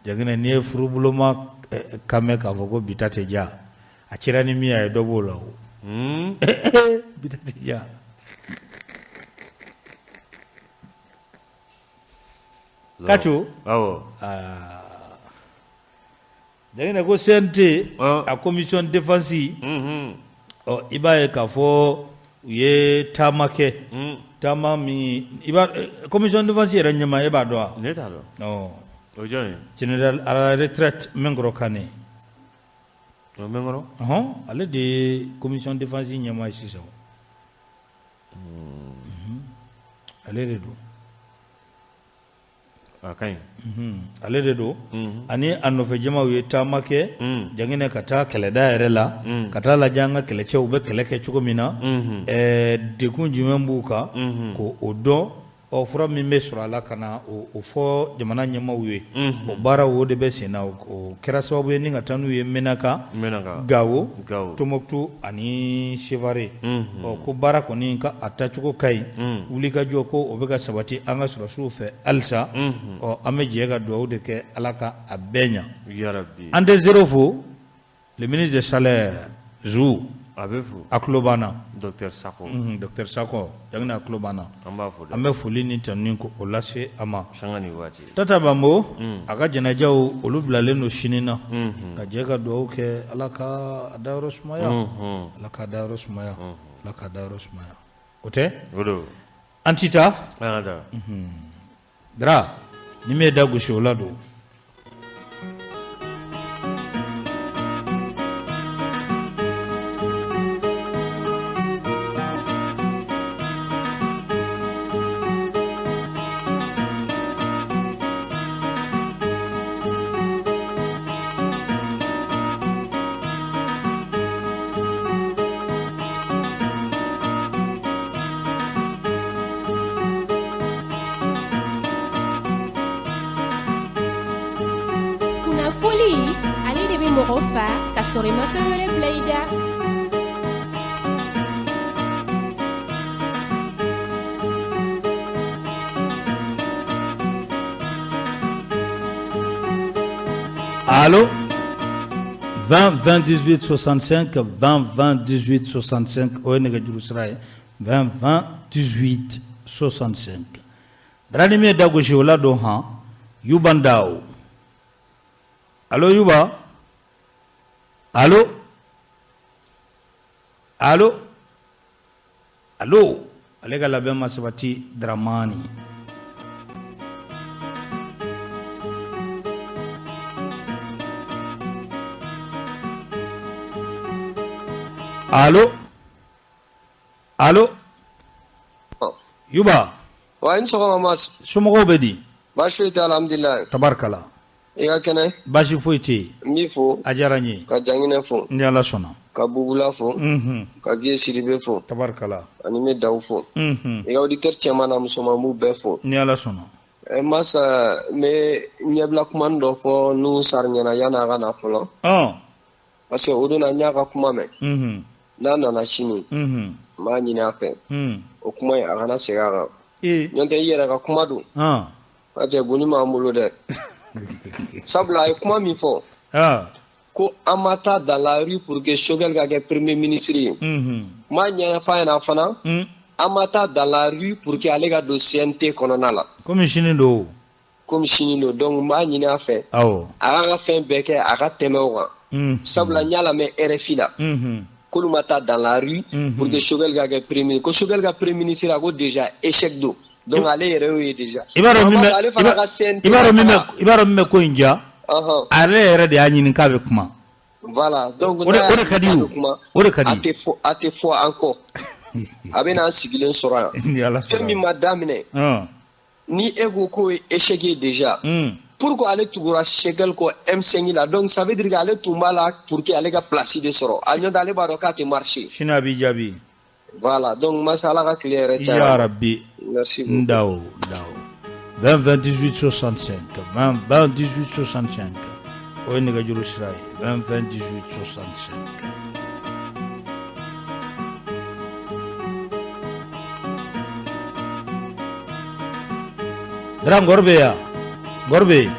Jaginɛ, n'i ye furubuloma kan mɛn k'a fɔ ko bi ta tɛ diya, A cira ni min ye, dɔ b'o la o. Bi ta tɛ diya. Kaco. Awɔ. Jaginɛ ko CNT a commission défense, ɔ i b'a ye k'a fɔ u ye taama kɛ, taama min i b'a commission défense yɛrɛ ɲɛmaa, e b'a dɔn wa? Ne t'a dɔn. Ɔ O jɔn ye? Général à la retraite Mɛnkɔrɔ Kane. O Mɛnkɔrɔ? Ɔhɔn, ale de ye commission défense ɲɛmaa ye sisan. Ale de don. A ka ɲi. Ale de don. Ani a nɔfɛ jamaw ye taama kɛ Jaginɛ ka taa kɛlɛda yɛrɛ la, ka taa lajɛ an ka kɛlɛcɛw bɛ kɛlɛ kɛ cogo min na, degun jumɛn b'u kan, k'o o dɔn. Ɔ fura min bɛ sɔrɔ a la ka na o fɔ jamana ɲɛmaaw ye, o baara o de bɛ sen na. O kɛra sababu ye ni ka taa n'u ye Menaka, Gawo, Tombouctou ani Sévaré. Ɔ ko baara kɔni ka a taacogo ka ɲi, wulikajɔ ko o bɛ ka sabati an ka sɔrɔdasiw fɛ halisa. Ɔ an bɛ jɛ ka dugawu de kɛ Ala ka a bɛɛ ɲa. Yarabi. An tɛ zéro fo, le ministre des salaires Zou. A bɛ fo. A tulo b'an na. Docteur Sako. Docteur Sako, Jaginɛ a tulo b'an na. An b'a fo dɛ. An bɛ foli ni tanuni ko o lase a ma. Sanga ni waati. Tata Bambo, a ka janajaw olu bilalen don sini na. Ka jɛ ka dugawu kɛ Ala ka a dayɔrɔ sumaya. Ala ka dayɔrɔ sumaya. Ala ka dayɔrɔ sumaya. O tɛ? O don. An ti taa? An ka taa. Dara, ni min ye da gosi o la don. Kunnafoli, ale de bɛ mɔgɔ fa ka sɔrɔ i ma fɛn wɛrɛ bila i da. Allo 20 20 18 65, 20 20 18 65, o ye nɛgɛjuru sira ye, 20 20 18 65. Dara, ni min ye da gosi o la don. Han, Yuba Ndaw. Allo Yuba, allo, allo, allo. Ale ka labɛn ma sabati. Dramani. Allo, allo Yuba. Wa i ni sɔgɔma Mas. Somɔgɔw bɛ di? Baasi foyi tɛ, alhamdulilayi. Tabarikala. I ka kɛnɛ? Baasi foyi tɛ yen. N b'i fo. A diyara n ye. Ka Janginɛ fo. Ni Ala sɔnna. Ka Bubula fo. Ka Vieux Sidibe fo. Tabarikala. Ani n bɛ Dawu fo. I ka auditeur cɛman n'a musoman, n b'u bɛɛ fo. Ni Ala sɔnna. Ɛ Mas, n bɛ ɲɛbila kuma dɔ fɔ Nuhu Sari ɲɛna yan'a ka na fɔlɔ. Parce que o don na n y'a ka kuma mɛn. N'a nana sini, n b'a ɲini a fɛ. O kuma in, a kana segin a kan. N'o tɛ, i yɛrɛ ka kuma don. Parce que goni b'an bolo dɛ. Sabula a ye kuma min fɔ, ko an ma taa dans la rue pour que Choguel ka kɛ premier ministre ye. N b'a ɲɛf'a ɲɛna fana, an ma taa dans la rue pour que ale ka don CNT kɔnɔna la. Komi sini don. Komi sini don, donc n b'a ɲini a fɛ. A k'a ka fɛn bɛɛ kɛ, a ka tɛmɛ o kan. Sabula n y'a lamɛn RFI la. K'olu ma taa dans la rue pour que Choguel ka kɛ premier ministre. Ko Choguel ka premier ministre, a ko déjà échec don. Donc ale yɛrɛ y'o ye déjà. I b'a dɔn min bɛ Ale fana ka CNT. I b'a dɔn min bɛ ko in diya. Ale yɛrɛ de y'a ɲini k'a bɛ kuma. Voilà, donc o de ka di o. O de ka di. A tɛ fɔ an kɔ. A bɛ n'an sigilen sɔrɔ yan. Ni Ala Fɛn sɔnna. min ma daminɛ, ni e ko k'o ye échec ye déjà. Pourquoi ale tugura Choguel kɔ M5 la? Donc ça veut dire que ale tun b'a la pour que ale ka place de sɔrɔ. A ɲɔntɛ, ale b'a dɔn k'a tɛ marcher. Sini a b'i jaabi. Voilà, donc masa Ala ka tile yɛrɛ caya. Ya Rabbi. Merci beaucoup. Ndaw, ndaw. 20 20 18 65, 20 20 18 65, o ye nɛgɛjuru sira ye, 20 20 18 65. Dara, ngɔri bɛ yan, ngɔri bɛ yen.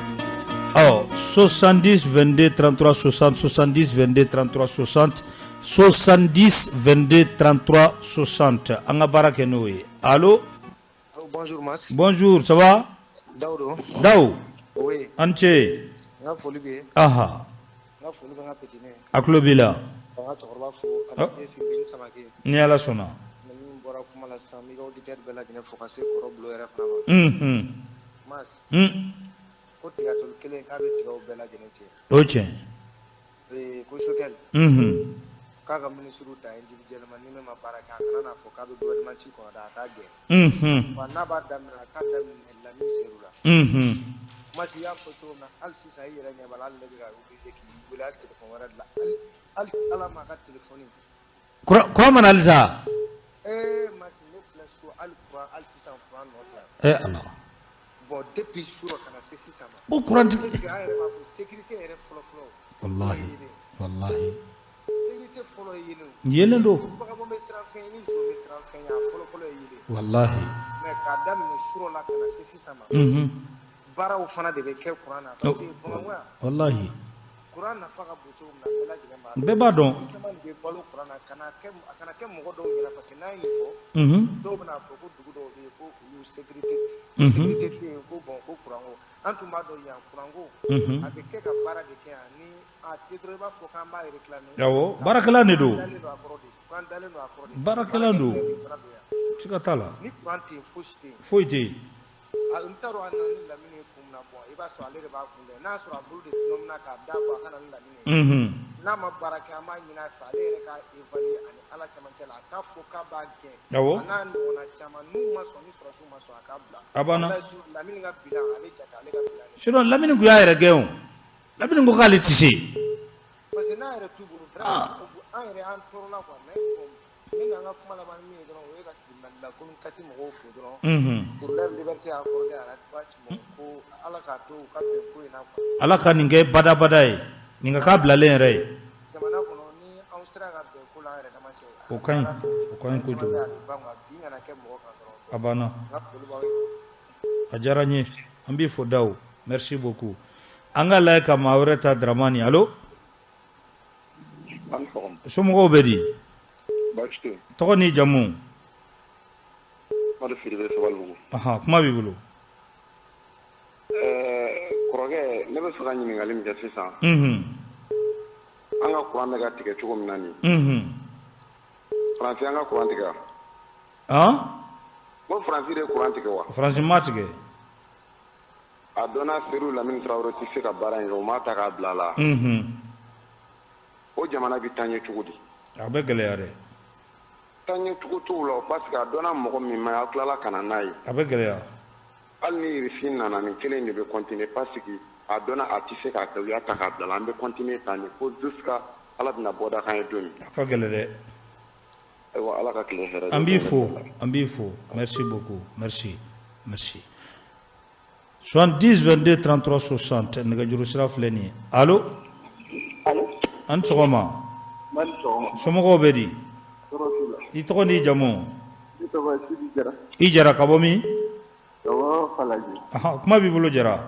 Ɔ 70 22 33 60 70 22 33 60 70 22 33 60 an ka baara kɛ n'o ye. Allo. Bonjour Mas. Bonjour, ça va? Daoudo. Daou. Oui. An ce. N ka foli bɛ yen. Aha. N ka foli bɛ n ka petit ye. A tulo b'i la. Ka n ka cɛkɔrɔba fo ani den Siribiri Samake. Ni Ala sɔnna. Min bɔra kuma la sisan n b'i ka auditeur bɛɛ lajɛlen fo ka se kɔrɔ bulon yɛrɛ fana ma. Unhun. Mas. Un. Ko tigatulu kelen k'a bɛ tigaw bɛɛ lajɛlen tiɲɛ. O ye tiɲɛ. Ee ko Sokɛli. Unhun. K'a ka ministre ta individuellement ni min ma baara kɛ a kana n'a fɔ k'a bɛ gouvernement ci kɔnɔ dɛ a k'a gɛn. Unhun. Wa n'a b'a daminɛ a k'a daminɛ Lamine Seydou la. Unhun. Mas i y'a fɔ cogo min na hali sisan i yɛrɛ ɲɛ b'a la hali ne bɛ ka obligé k'i wele hali téléphone wɛrɛ de la hali Ala m'a ka téléphone. Courant ma na halisa. Ee Mas ne filɛ so hali courant hali sisan courant nɔ tɛ yan. Eh Ala. Bon depuis surɔ ka na se sisan ma. O courant tigi. Est ce que an yɛrɛ b'a fɔ sécurité yɛrɛ fɔlɔ fɔlɔ. Walahi walahi. Sécurité fɔlɔ ye yelen. Yelen don. Ni vagabond bɛ siran fɛn ɲɛ ni zon bɛ siran fɛn ɲɛ a fɔlɔ fɔlɔ ye yelen. Walahi. Mais k'a daminɛ surɔ la ka na se sisan ma. Unhun. Baaraw fana de bɛ kɛ courant na parce que Bamakɔ yan. Walahi. Courant nafa ka bon cogo min na bɛɛ lajɛlen b'a dɔn. Bɛɛ b'a dɔn. Caman de bɛ balo courant na a kana kɛ mɔgɔ dɔw ɲɛna parce que n'a ye nin fɔ. Unhun. Dɔw bɛna fɔ ko dugu dɔw bɛ yen ko olu sécurité. Sécurité tɛ yen ko bon ko courant ko an tun b'a dɔn yan courant ko. Unhun. A bɛ kɛ ka baara de kɛ yan ni a tɛ dɔrɔn i b'a fɔ k'an b'a réclamer. Awɔ baarakɛla de don. K'an dalen don a kɔrɔ de k'an dalen don a kɔrɔ de. Baarakɛla don. Siga t'a la. Ni courant tɛ yen fosi tɛ yen. Foyi tɛ yen. N t'a dɔn a nana ni Lamine ye kun min na bon i b'a sɔrɔ ale de b'a kun dɔn n'a sɔrɔ a bolo de tɔnɔmina k'a d'a kun a ka na ni Lamine ye. Unhun. N'a ma baara kɛ an b'a ɲini a fɛ ale yɛrɛ ka évaluer ani Ala camancɛ la a k'a fɔ k'a b'a gɛn. Awɔ. A n'a ɲɔgɔnna caman n'u ma sɔn ni sɔrɔdasiw ma sɔn a k'a bila. A banna. Lamine ka bilan a bɛ jate ale ka bilan de. Sinon Lamine tun y'a yɛrɛ gɛn o. Lamine ko k'ale tɛ se. Parce que n'a yɛrɛ t'u bolo vraiment an yɛrɛ an tɔɔrɔla quoi mais bon ne n'an ka kuma laban min ye dɔrɔn o ye ka tribunal la commune 4 mɔgɔw fo dɔrɔn. Unhun. Pour leur liberté accordée à Ras ko Ala k'a to u ka bɛn ko in na quoi. Ala ka nin kɛ badabada ye. Nin ka k'a bilalen yɛrɛ ye. Jamana kɔnɔ ni anw sera ka bɛn ko la an yɛrɛ dama cɛ. O ka ɲi o ka ɲi kojugu. Bin kana kɛ mɔgɔ kan dɔrɔn. A banna. N ka foli b'aw ye. A diyara n ye. An b'i fo Dawu. Merci beaucoup. An ka lajɛ ka maa wɛrɛ ta Dramani. Allo. Somɔgɔw bɛ di? Baasi tɛ yen. Tɔgɔ n'i jamu? Madu Sidibe Sabalibugu. Ahan, kuma b'i bolo. Kɔrɔkɛ, ne bɛ fɛ ka ɲininkali min kɛ sisan. Unhun. An ka courant bɛ ka tigɛ cogo min na nin. Unhun. Faransi an ka courant tigɛ wa? Han? Ko Faransi de ye courant tigɛ wa? Faransi ma tigɛ. A dɔnna Seydou Lamine Traoré tɛ se ka baara in kɛ, o m'a ta k'a bila a la. Unhun. O jamana bɛ taa ɲɛ cogo di? A bɛ gɛlɛya dɛ. Taa ɲɛ cogo t'o la parce que a dɔnna mɔgɔ min ma aw tilala ka na n'a ye. A bɛ gɛlɛya. Hali ni Russie nana nin kelen de bɛ continuer parce que a dɔnna a tɛ se k'a kɛ u y'a ta k'a bila la an bɛ continuer tan de fo jusqu'à Ala bɛna bɔda k'an ye don min. A ka gɛlɛn dɛ. Ayiwa Ala ka tile hɛrɛ. An b'i fo an b'i fo merci beaucoup merci merci. 70 22 33 60 nɛgɛjuru sira filɛ nin ye. Allo. Allo. An sɔgɔma. Mali sɔgɔma. Somɔgɔw bɛ di? Tɔɔrɔ t'u la. I tɔgɔ n'i jamu? Ne tɔgɔ ye Sidi Jara. I Jara ka bɔ min? Ka bɔ Falajɛ. Ahan, kuma b'i bolo Jara.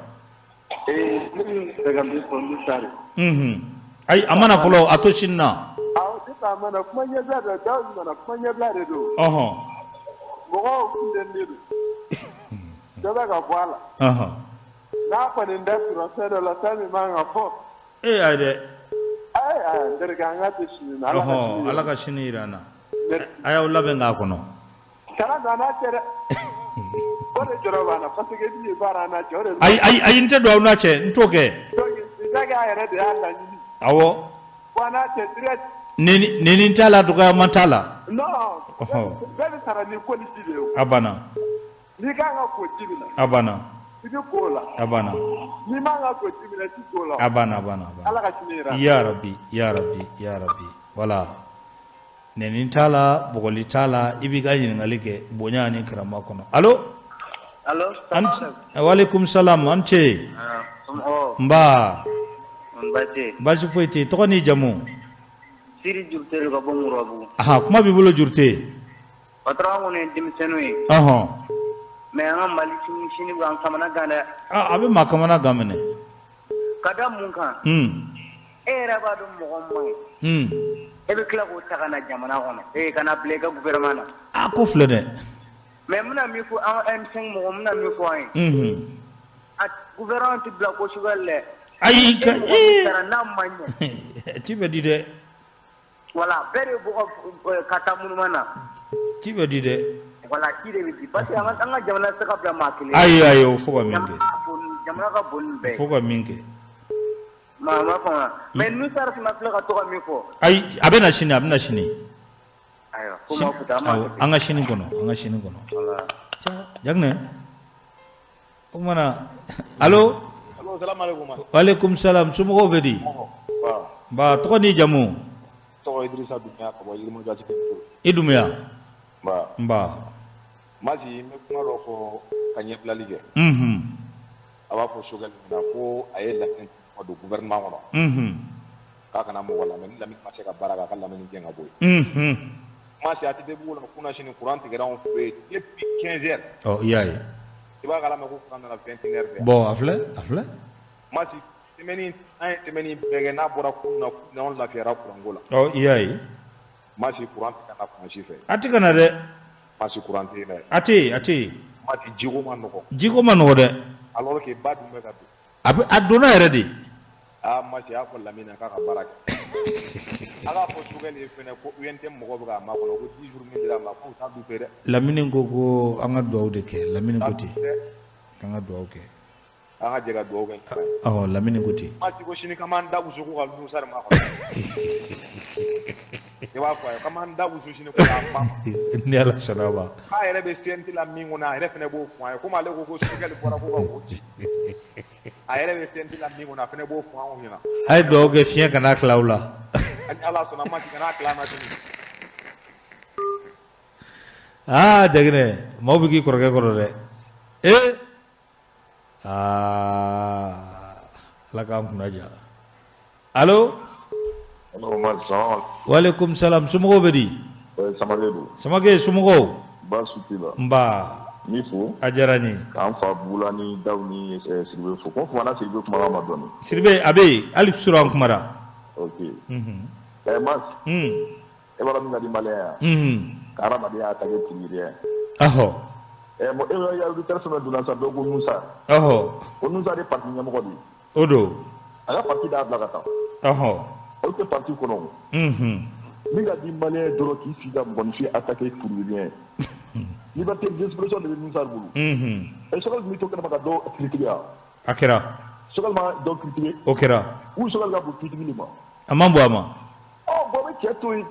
Ee ne bɛ fɛ ka min fɔ n bɛ taa de. Unhun. Ayi a ma na fɔlɔ a to sini na. Awɔ sisan a ma na kuma ɲɛbila de don Dawu nana kuma ɲɛbila de don. Ɔhɔn. Mɔgɔw funteni don. Dɔ bɛ ka bɔ a la. Ɔhɔn. N'a kɔni da tura fɛn dɔ la fɛn min man ka fɔ. Ee ayi dɛ. Ayi n terikɛ an k'a to sini na. Ɔhɔn Ala ka sini jira an na. A y'aw labɛn k'a kɔnɔ. Kana don an n'a cɛ dɛ. O de jɔrɔ b'an na parce que min ye baara an n'a cɛ o de. Ayi ayi ayi n tɛ don aw n'a cɛ n t'o kɛ. Donc Isaka yɛrɛ de y'a laɲini. Awɔ. Bon an n'a cɛ direct. Neni t'a la dɔgɔyama t'a la. Non. Bɛɛ bɛ sara ni ko ni ji de ye o. A banna. N'i kan ka ko ji min na. A banna. I bɛ ko o la. A banna. N'i man ka ko ji min na i tɛ ko o la. A banna a banna a banna. Ala ka sini jira an na. Ya Rabi ya Rabi ya Rabi voilà. Neni t'a la bugɔli t'a la i b'i ka ɲininkali kɛ bonya ani karama kɔnɔ. Allo. Allo. Walekum salam an ce. Nba. Baasi. Baasi foyi tɛ yen tɔgɔ n'i jamu? Siri Jurute ka bɔ Murabugu. Ahan kuma b'i bolo Jurute. Patron an kɔni ye denmisɛnninw ye. Ɔhɔn. Mais an ka Mali sini sini b'an kamana gan dɛ. A bɛ maa kamana gan minɛ. Ka da mun kan? E yɛrɛ b'a dɔn mɔgɔ man ɲi. E bɛ tila k'o ta ka na jamana kɔnɔ. Ee ka na bila i ka gouvernement na. A ko filɛ dɛ. Mais n bɛna min fɔ an M5 mɔgɔ n bɛna min fɔ an ye. A gouvernement tɛ bila ko Choguel dɛ. Ayi ka ee. N'a ma ɲɛ. Ci bɛ di dɛ. Voilà bɛɛ de bɔ ka taa munuma na. Ci bɛ di dɛ. Voilà ci de bɛ di parce que an ka jamana tɛ se ka bila maa kelen. Ayi ayi o fo ka min kɛ. Jamana ka bon nin bɛɛ ye. Fo ka min kɛ. Ma ma faamu mais Nusar fana filɛ ka to ka min fɔ. Ayi a bɛ na sini a bɛ na sini. Ayiwa ko ma fɔ an b'a an ka sini kɔnɔ an ka sini kɔnɔ. Voilà. Jaginɛ o kumana allo. Allo salaamaaleykum. Waaleykum salam somɔgɔw bɛ di? Nba tɔgɔ n'i jamu? Tɔgɔ Idrissa Doumbia ka bɔ Yirimajɔ. I Doumbia. Nba. Nba. Masi n bɛ kuma dɔ fɔ ka ɲɛbilali kɛ. A b'a fɔ Choguel ɲɛna ko a ye Lamini ka don gouvernement kɔnɔ. K'a kana mɔgɔ lamɛn ni Lamini ma se ka baara kɛ a ka Lamini gɛn ka bɔ yen. Masi a tɛ bugu la kunasini courant tigɛra anw fɛ yen depuis 15 heures. Ɔ i y'a ye. I b'a kalama ko courant nana 21 heures fɛ. Bon a filɛ a filɛ. Masi semaine an ye semaine bɛɛ kɛ n'a bɔra kunun na anw lafiyara courant ko la. Ɔ i y'a ye. Masi courant tɛ ka na fan si fɛ. A tɛ ka na dɛ. Masi courant tɛ yen dɛ. A tɛ yen a tɛ yen. Masi jiko ma nɔgɔn. Jiko ma nɔgɔn dɛ. Alors que ba dun bɛ ka don. A bɛ a donna yɛrɛ de. Aa Masi a y'a fɔ Lamini k'a ka baara kɛ. A k'a fɔ Choguel ye fɛnɛ ko UNTM mɔgɔw bɛ k'a makɔnɔ ko 10 jours min dira a ma k'u t'a du fɛ dɛ. Lamini ko an ka dugawu de kɛ Lamini ko ten. K'an ka dugawu kɛ. An ka jɛ ka dugawu kɛ. Ɔhɔ Lamini ko ten. Masi ko sini k'an b'an da wusu ko ka Nusar makɔnɔ. I b'a fɔ a ye k'an b'an da wusu sini ko k'a ban. Ni Ala sɔnna a ma. K'a yɛrɛ bɛ CNT la min kɔnɔ a yɛrɛ fɛnɛ b'o fɔ an ye komi ale ko ko Choguel bɔra ko ka wo ci. A yɛrɛ bɛ CNT la min kɔnɔ a fɛnɛ b'o fɔ anw ɲɛna. A ye dugawu kɛ fiɲɛ kana tila aw la. Ni Ala sɔnna Masi kana tila an na sini. Aa Jaginɛ maaw bɛ k'i kɔrɔkɛ kɔrɔ dɛ. Ee aa Ala k'an kunna diya. Allo. Waaleykum salam somɔgɔw bɛ di? Samake don. Samake somɔgɔw? Baasi t'i la. Nba. N b'i fo. A diyara n ye. K'an fa Bula ni Dawu ni Sidibe fo. Ko fana Sidibe kumakan ma dɔɔni. Sidibe a bɛ yen hali surɔ an kumara. Ok. Mas. E b'a dɔn min ka di maliyɛn ye. Ka hadamadenya ta kɛ tigiri ye. Ɔhɔ. Bon e y'a auditeur fɛn fɛn donna sisan dɔw ko Nusa. Ɔhɔ. Ko Nusa de parti ɲɛmɔgɔ de ye. O don. A ka parti d'a bila ka taa. Ɔhɔ. Olu tɛ parti kɔnɔ o. Min ka di maliyɛn ye dɔrɔn k'i sigi ka mɔgɔninfin attaquer pour rien. Liberté d'expression de bɛ Nusa bolo. Choguel tun bɛ to kɛnɛma ka dɔw critiquer wa? A kɛra. Choguel ma dɔw critiquer? O kɛra. Ou Choguel ka bon critique ma? A man bon a ma. Ɔ bon a bɛ cɛ to yen.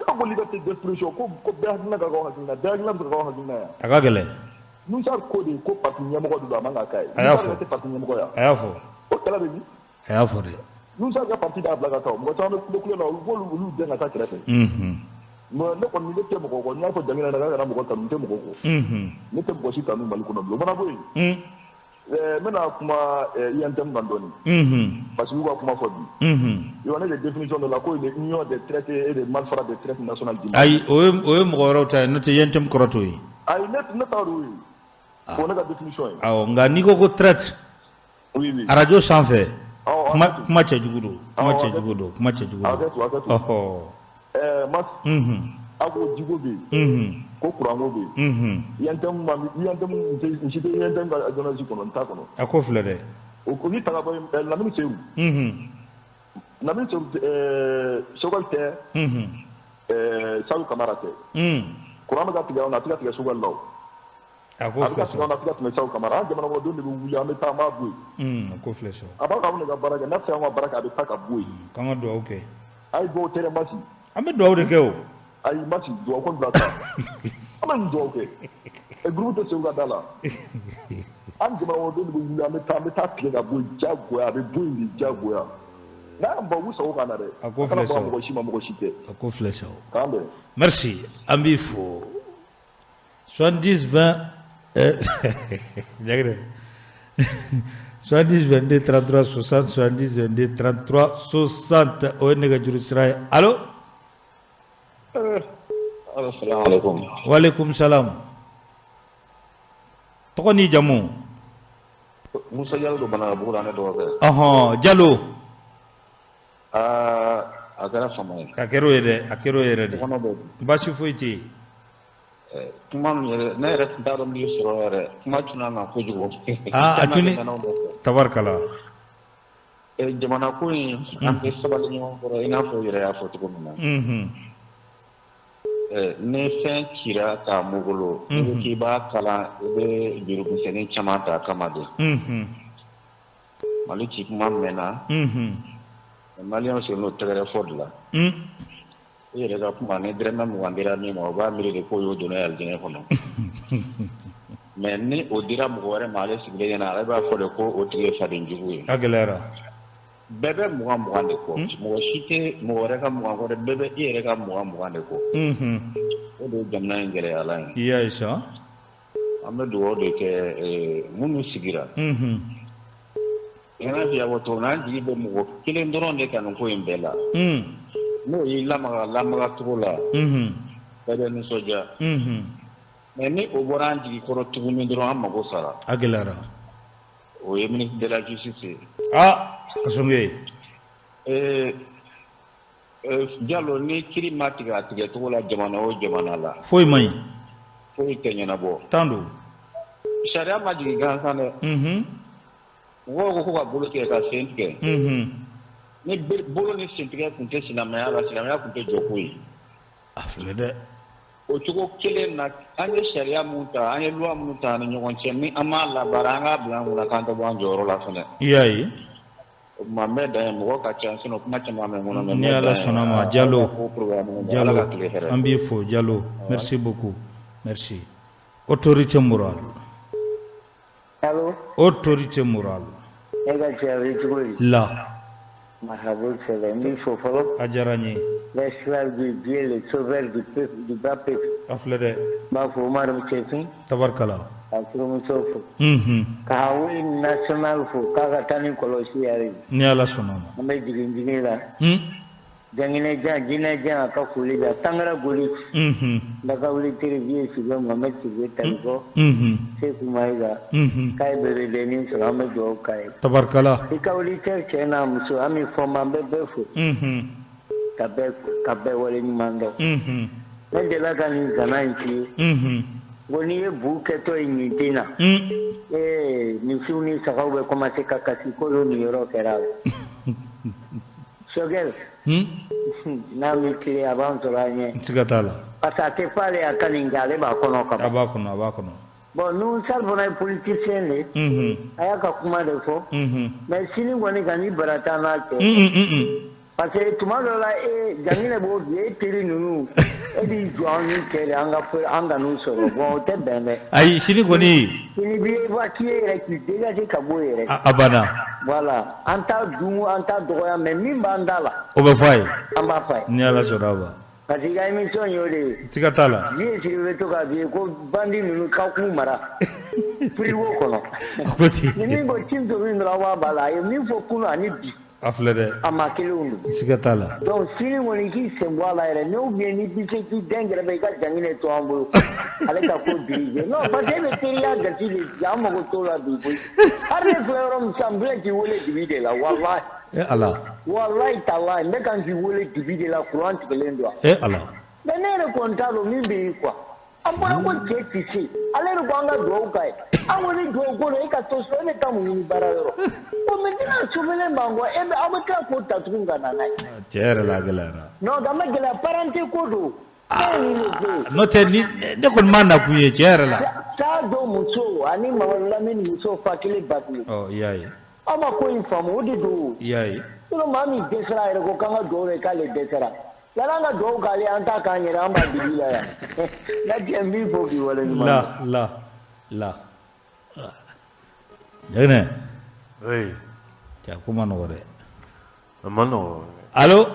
Aw ko liberté d'expression ko bɛɛ hakilina ka k'aw hakilina bɛɛ hakilina bɛ se ka k'aw hakilina ye. A ka gɛlɛn. Nusa ko de ko parti ɲɛmɔgɔ de don a man ka k'a ye. A y'a fɔ. Nusa yɛrɛ tɛ parti ɲɛmɔgɔ ye wa? A y'a fɔ. O kɛlɛ bɛ min? A y'a fɔ dɛ. Nusa ka parti d'a bila ka taa mɔgɔ caman bɛ kule la olu b'olu olu gɛn ka taa kɛrɛfɛ. Mais ne kɔni ne tɛ mɔgɔ kɔ n y'a fɔ Jamila ɲɛna k'a kana mɔgɔ kanu n tɛ mɔgɔ kɔ. Ne tɛ mɔgɔ si kanu Mali kɔnɔ bilen o mana bɔ yen. N bɛna kuma UNTM kan dɔɔni. Parce que u y'u ka kuma fɔ bi. Yɔrɔ ne de définition dɔ la ko il est union des traités et des malfrats des traités nationaux du Mali. Ayi o ye mɔgɔ wɛrɛw ta ye n'o tɛ UNTM kɔrɔ t'o ye. Ayi ne t'a dɔn o ye. O ne ka définition ye. Awɔ nka n'i ko traître. Oui oui. Arajo sanfɛ. Kuma cɛjugu don. Kuma cɛjugu don. Kuma cɛjugu don. Hakɛ to. Ɔhɔ. Mas. A ko jiko bɛ yen. Ko kuranko bɛ yen. UNTM n si tɛ UNTM ka journaliste kɔnɔ n t'a kɔnɔ. A ko filɛ dɛ. O ni ta ka bɔ yen Lamini Seyidu. Lamini Seyidu Choguel tɛ. Sadio Kamara tɛ. Kuran bɛ ka tigɛ anw na a tɛ ka tigɛ Choguel la o. A ko filɛ a bɛ ka tigɛ anw na a tɛ ka tɛmɛ Sadio Kamara an jamana kɔnɔdenw de bɛ wuli an bɛ taa an b'a bɔ yen. A ko filɛ sa. A b'a ka anw de ka baara kɛ n'a tɛ se anw ka baara kɛ a bɛ taa ka bɔ yen. K'an ka dugawu kɛ. A ye dugawu tɛ dɛ Masi. An bɛ dugawu de kɛ o. Ayi Masi dugawu ko bila sa. An bɛ nin dugawu kɛ. Groupe tɛ Seku ka da la. An jamana kɔnɔdenw de bɛ wuli an bɛ taa tigɛ ka bɔ yen diyagoya a bɛ bɔ yen de diyagoya. N'a y'an ban u sago k'an na dɛ. A ko filɛ sa. A kana baga mɔgɔ si ma mɔgɔ si tɛ. A ko filɛ sa. K'an bɛn. Merci an b'i fo. 70 20 Jaginɛ 70 22 33 60 70 22 33 60 o ye nɛgɛjuru sira ye. Allo. Waaleykum salam. Tɔgɔ n'i jamu? Musa Jalo don Bananabugu la, ne dɔgɔkɛ. Ɔhɔn, Jalo. Aa, a kɛra fama ye. A kɛra o ye dɛ, a kɛra o yɛrɛ de. Baasi foyi tɛ yen. Kuma min yɛrɛ, ne yɛrɛ tun t'a dɔn n b'i sɔrɔ yɛrɛ, kuma cunna n kan kojugu. Aa, a cunni, tabarikala. Jamana ko in, an bɛ sabali ɲɔgɔn kɔrɔ i n'a fɔ yɛrɛ y'a fɔ cogo min na. Ni fɛn cira k'a mugolo, i ko k'i b'a kalan, i bɛ jurumisɛnnin caman ta a kama de. Mali ci kuma mɛnna. Maliyɛnw sen n'o tɛgɛrɛ fɔ de la. I yɛrɛ ka kuma ni dɛrɛmɛ 20 dira min ma, o b'a miiri de k'o y'o donna alijinɛ kɔnɔ. Mais ni o dira mɔgɔ wɛrɛ ma, ale sigilen ɲɛna, ale b'a fɔ de ko o tigi ye faden jugu ye. A gɛlɛyara. Bɛɛ bɛ 20 de kɔ. Mɔgɔ si tɛ mɔgɔ wɛrɛ ka 20 kɔ dɛ, bɛɛ bɛ i yɛrɛ ka 20 de kɔ. O de ye jamana in gɛlɛyala ye. I y'a ye sa. An bɛ dugawu de kɛ minnu sigira. I n'a fɔ y'a fɔ cogo min na, an jigi bɛ mɔgɔ kelen dɔrɔn de kan nin ko in bɛɛ la. N'o y'i lamaga cogo la, bɛɛ bɛ nisɔndiya. Mais ni o bɔra an jigi kɔrɔ tuguni dɔrɔn, an mago sara. A gɛlɛyara. O ye ministre de la justice ye. Ah, Kassogué. Jalo, ni kiri ma tigɛ a tigɛcogo la jamana o jamana la, foyi man ɲi. Foyi tɛ ɲɛnabɔ. Tan don. Sariya ma jigin gansan dɛ. Mɔgɔw ko ka bolo tigɛ ka sen tigɛ. Ni bolo ni sen tigɛ tun tɛ silamɛya la, silamɛya tun tɛ jɔ ko ye. A filɛ dɛ. O cogo kelen na, an ye sariya mun ta, an ye loi minnu ta an ni ɲɔgɔn cɛ, ni an m'a labaara, an k'a bila an kunna k'an tɛ bɔ an jɔyɔrɔ la fɛnɛ. I y'a ye. O tuma n bɛ dan yen, mɔgɔ ka ca, sinon kuma caman bɛ n kɔnɔ. Ni Ala sɔnna ma, Jalo. Jalo, an b'i fo Jalo. Merci beaucoup. Merci. Autorité morale. Allo. Autorité morale. E ka cɛ, a bɛ cogo di? La. Mahabu sɛbɛ, n b'i fo fɔlɔ. A diyara n ye. L'esclave de Dieu, le sauveur du peuple, du bas peuple. A filɛ dɛ. N b'a fo Umaru Cɛfin. Tabarikala. Ka furumuso fo. Ka Hawi national fo k'a ka taa ni kɔlɔsi yɛrɛ ye. Ni Ala sɔnna ma. An bɛ jigin jigin la. Janginɛ jan, jinɛ jan, a ka foli bɛ Tangara Goli. Bakawuli Tere Vieux Sibe Mohamed Sibe Talikɔ. Seku Mayiga. K'a ye bébé sɔrɔ, an bɛ dugawu k'a ye. Tabarikala. I ka auditeur cɛ n'a muso, an bɛ fɔ an bɛ bɛɛ fo. Ka bɛɛ wale ɲuman dɔn. Ne delila ka nin zana in f'i ye. Ko n'i ye bu kɛtɔ ye ɲintin na. Ee, misiw ni sagaw bɛ commencer ka kasi ko nin yɔrɔ kɛra la. Sogɛl. N'a bɛ tile, a b'an sɔrɔ an ɲɛ. Siga t'a la. Parce que a tɛ fɔ ale a ka nin kɛ, ale b'a kɔnɔ ka ban. A b'a kɔnɔ, a b'a kɔnɔ. Bon, nous Sall fana ye politicien de ye. A y'a ka kuma de fɔ. Mais sini kɔni ka ni bara t'an n'a cɛ. Parce que tuma dɔ la, e Janginɛ b'o bi, e teri ninnu, e b'i jɔ an ni cɛ de, an ka an ka n'u sɔrɔ. Bon, o tɛ bɛn dɛ. Ayi, sini kɔni. Sini b'i évacuer yɛrɛ, k'i dégager ka bɔ yɛrɛ. A banna. Voilà, an t'a dun, an t'a dɔgɔya, mais min b'an da la. O bɛ fɔ a ye. An b'a fɔ a ye. Ni Ala sɔnna a ma. Parce que i ka émission y'o de ye. Siga t'a la. Vieux Sidibe bɛ to k'a f'i ye ko bandi ninnu k'aw k'u mara frigo kɔnɔ. A ko ten. Ni min ko ci tobi dɔrɔn, aw b'a ba la. A ye min fɔ kunun ani bi. A filɛ dɛ. A ma kelenw don. Siga t'a la. Donc sini kɔni, k'i sen bɔ a la yɛrɛ, n'ou bien ni bi se k'i den kɛrɛfɛ, i ka Janginɛ to an bolo. Ale ka ko diriger. Non, parce que e bɛ teriya gasi de ci, an mago t'o la bi koyi. Hali ne filɛ yɔrɔ min sisan, n filɛ k'i wele dibi de la, walahi. E Ala. Walahi talahi, n bɛ kan k'i wele dibi de la, courant tigɛlen don. E Ala. Mais ne yɛrɛ kɔni t'a dɔn min bɛ yen quoi. A fɔra ko cɛ tɛ se, ale yɛrɛ ko an ka dugawu k'a ye. An ko ni dugawu ko don, e ka to so, e bɛ taa mun ɲini baara yɔrɔ? Bon, maintenant sofɛlen b'an kɔ, e bɛ aw bɛ tila k'o ta tuguni ka na n'a ye. Tiɲɛ yɛrɛ la, a gɛlɛyara. Non, a ma gɛlɛya, parenté ko don. N'o tɛ ni ne kɔni m'a nakun ye tiɲɛ yɛrɛ la. Taa dɔ muso ani Mamadu Lamini muso fa kelen ba kelen. Ɔ, i y'a ye. Aw ma ko in faamu, o de don. I y'a ye. Sinon maa min dɛsɛra a yɛrɛ ko k'an ka dugawu kɛ k'ale dɛsɛra. Yala an ka dugawu k'ale, an t'a k'an yɛrɛ, an b'a dibi la yan. N ka cɛ, n b'i fo k'i waleɲuman dɔn. La la la. Jaginɛ. Oui. Cɛ, ko ma nɔgɔ dɛ. A ma nɔgɔ. Allo.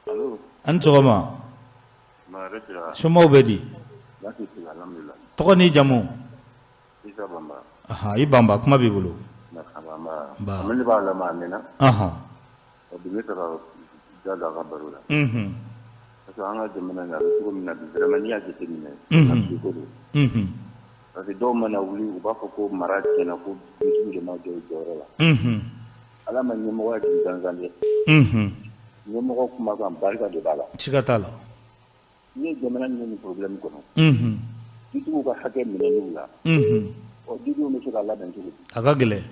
Allo. An ni sɔgɔma. Somɔgɔw bɛ di? Tɔgɔ n'i jamu? Isa Banba. Ahan, i Banba, kuma b'i bolo. Ba. Ne b'a lamɛn a mɛnna. Bi ne fɛ ka da don a ka baro la. Parce que an ka jamana in, a bɛ cogo min na bi, vraiment n'i y'a jateminɛ, bi ko don. Parce que dɔw mana wuli u b'a fɔ ko mara tiɲɛna ko dutigiw de ma jɔ u jɔyɔrɔ la. Ala ma ɲɛmɔgɔya jigin gansan dɛ. Ɲɛmɔgɔ kumakan barika de b'a la. Siga t'a la. N'i ye jamana min ye nin problème kɔnɔ. Dutigiw ka hakɛ minɛnni la. Ɔ dudenw bɛ se ka labɛn cogo di? A ka gɛlɛn.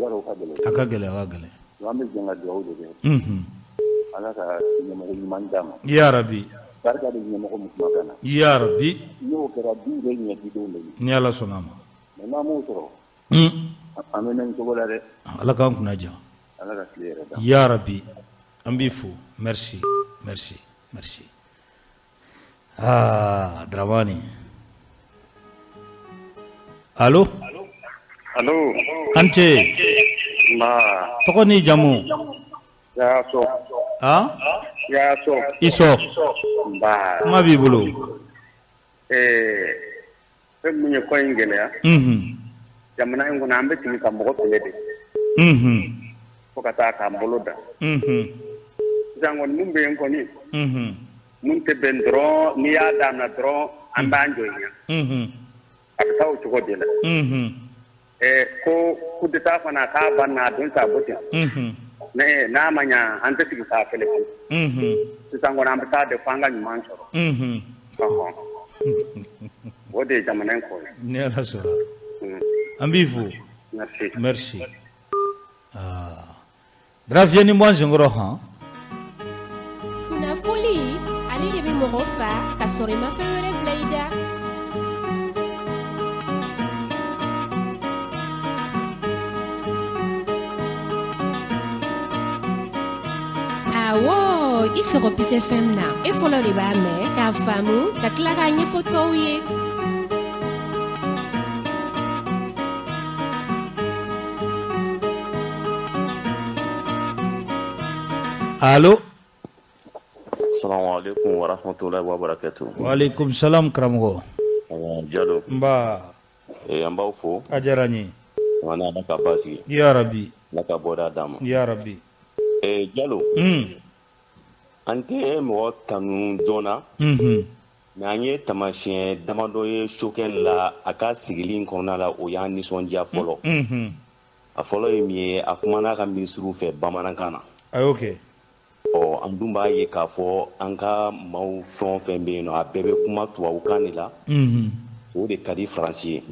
Yarɔ o ka gɛlɛn. A ka gɛlɛn, a ka gɛlɛn. Donc an bɛ jɛ ka dugawu de kɛ. Ala ka ɲɛmɔgɔ ɲuman d'an ma. Yarabi. Barika bɛ ɲɛmɔgɔ min kumakan na. Yarabi. N'o kɛra duw bɛ ɲɛ dudenw bɛ ɲɛ. Ni Ala sɔnna a ma. Mais n'an m'o sɔrɔ. An bɛ mɛn nin cogo la dɛ. Ala k'an kunna diya. Ala ka tile hɛrɛ d'an ma. Yarabi. An b'i fo. Merci, merci, merci. Aa Dramani. Allo. Allo. An ce. Nba. Tɔgɔ n'i jamu? Yaso. Han? Yaso. I sɔ. Nba. Kuma b'i bolo. Fɛn min ye ko in gɛlɛya. Jamana in kɔnɔ an bɛ sigi ka mɔgɔ kɛlɛ de. Fo ka taa k'an bolo da. Sisan kɔni mun bɛ yen kɔni. Mun tɛ bɛn dɔrɔn n'i y'a daminɛ dɔrɔn an b'an jɔ yen. A bɛ taa o cogo de la. Ko coup d'état fana k'a banna a don sa bɔ ten. Mais n'a ma ɲa an tɛ sigi k'a kɛlɛ. Sisan kɔni an bɛ taa de fo an ka ɲuman sɔrɔ. O de ye jamana in ko ye. Ni Ala sɔnna. An b'i fo. Merci. Merci. Aa Dra fiyɛni bɔ an senkɔrɔ han. Kunnafoni ale de bɛ mɔgɔ fa ka sɔrɔ i ma fɛn wɛrɛ bila i da. Awɔ i sɔgɔ Peace FM na e fɔlɔ de b'a mɛn k'a faamu ka tila k'a ɲɛfɔ tɔw ye. Allo. Salamu alaikum wa rahmatullahi wa barakatuh. Wa alaikum salam karamɔgɔ. Jalo. Nba. An b'aw fo. A diyara n ye. Ala ka basigi. Ya Rabi. Ala ka bɔda d'an ma. Ya Rabi. Jalo. An tɛ mɔgɔ tanu joona. Mais an ye taamasiyɛn damadɔ ye Choguel la a ka sigili kɔnɔna la, o y'an nisɔndiya fɔlɔ. A fɔlɔ ye min ye, a kumana a ka minisiriw fɛ bamanankan na. A y'o kɛ. Ɔ an dun b'a ye k'a fɔ an ka maaw fɛn o fɛn bɛ yen nɔ, a bɛɛ bɛ kuma tubabukan de la. O de ka di Faransi ye.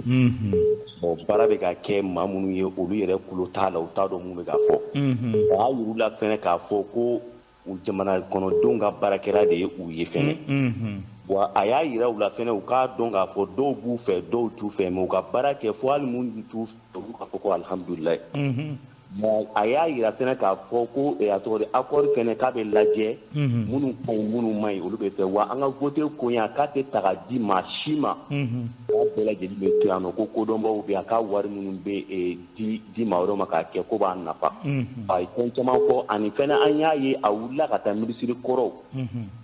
Bon, baara bɛ ka kɛ maa minnu ye, olu yɛrɛ kulo t'a la, u t'a dɔn mun bɛ ka fɔ. A y'a yir'u la fɛnɛ k'a fɔ ko u jamana kɔnɔdenw ka baarakɛla de ye u ye fɛnɛ. Wa a y'a yira u la fɛnɛ u k'a dɔn k'a fɔ dɔw b'u fɛ, dɔw t'u fɛ, mais u ka baara kɛ fo hali minnu t'u fɛ, olu k'a fɔ ko alihamudulilayi. A y'a yira fɛnɛ k'a fɔ ko a tɔgɔ di, accord fɛnɛ k'a bɛ lajɛ, minnu ka ɲi minnu ma ɲi olu bɛ fɛ, wa an ka vote koɲa k'a tɛ ta ka di maa si ma, k'a bɛɛ lajɛlen bɛ to yan nɔ, ko kodɔnbaw bɛ yan, k'a wari minnu bɛ di maa wɛrɛw ma k'a kɛ ko b'a nafa. A ye fɛn caman fɔ, ani fɛnɛ an y'a ye a wulila ka taa minisiri kɔrɔw,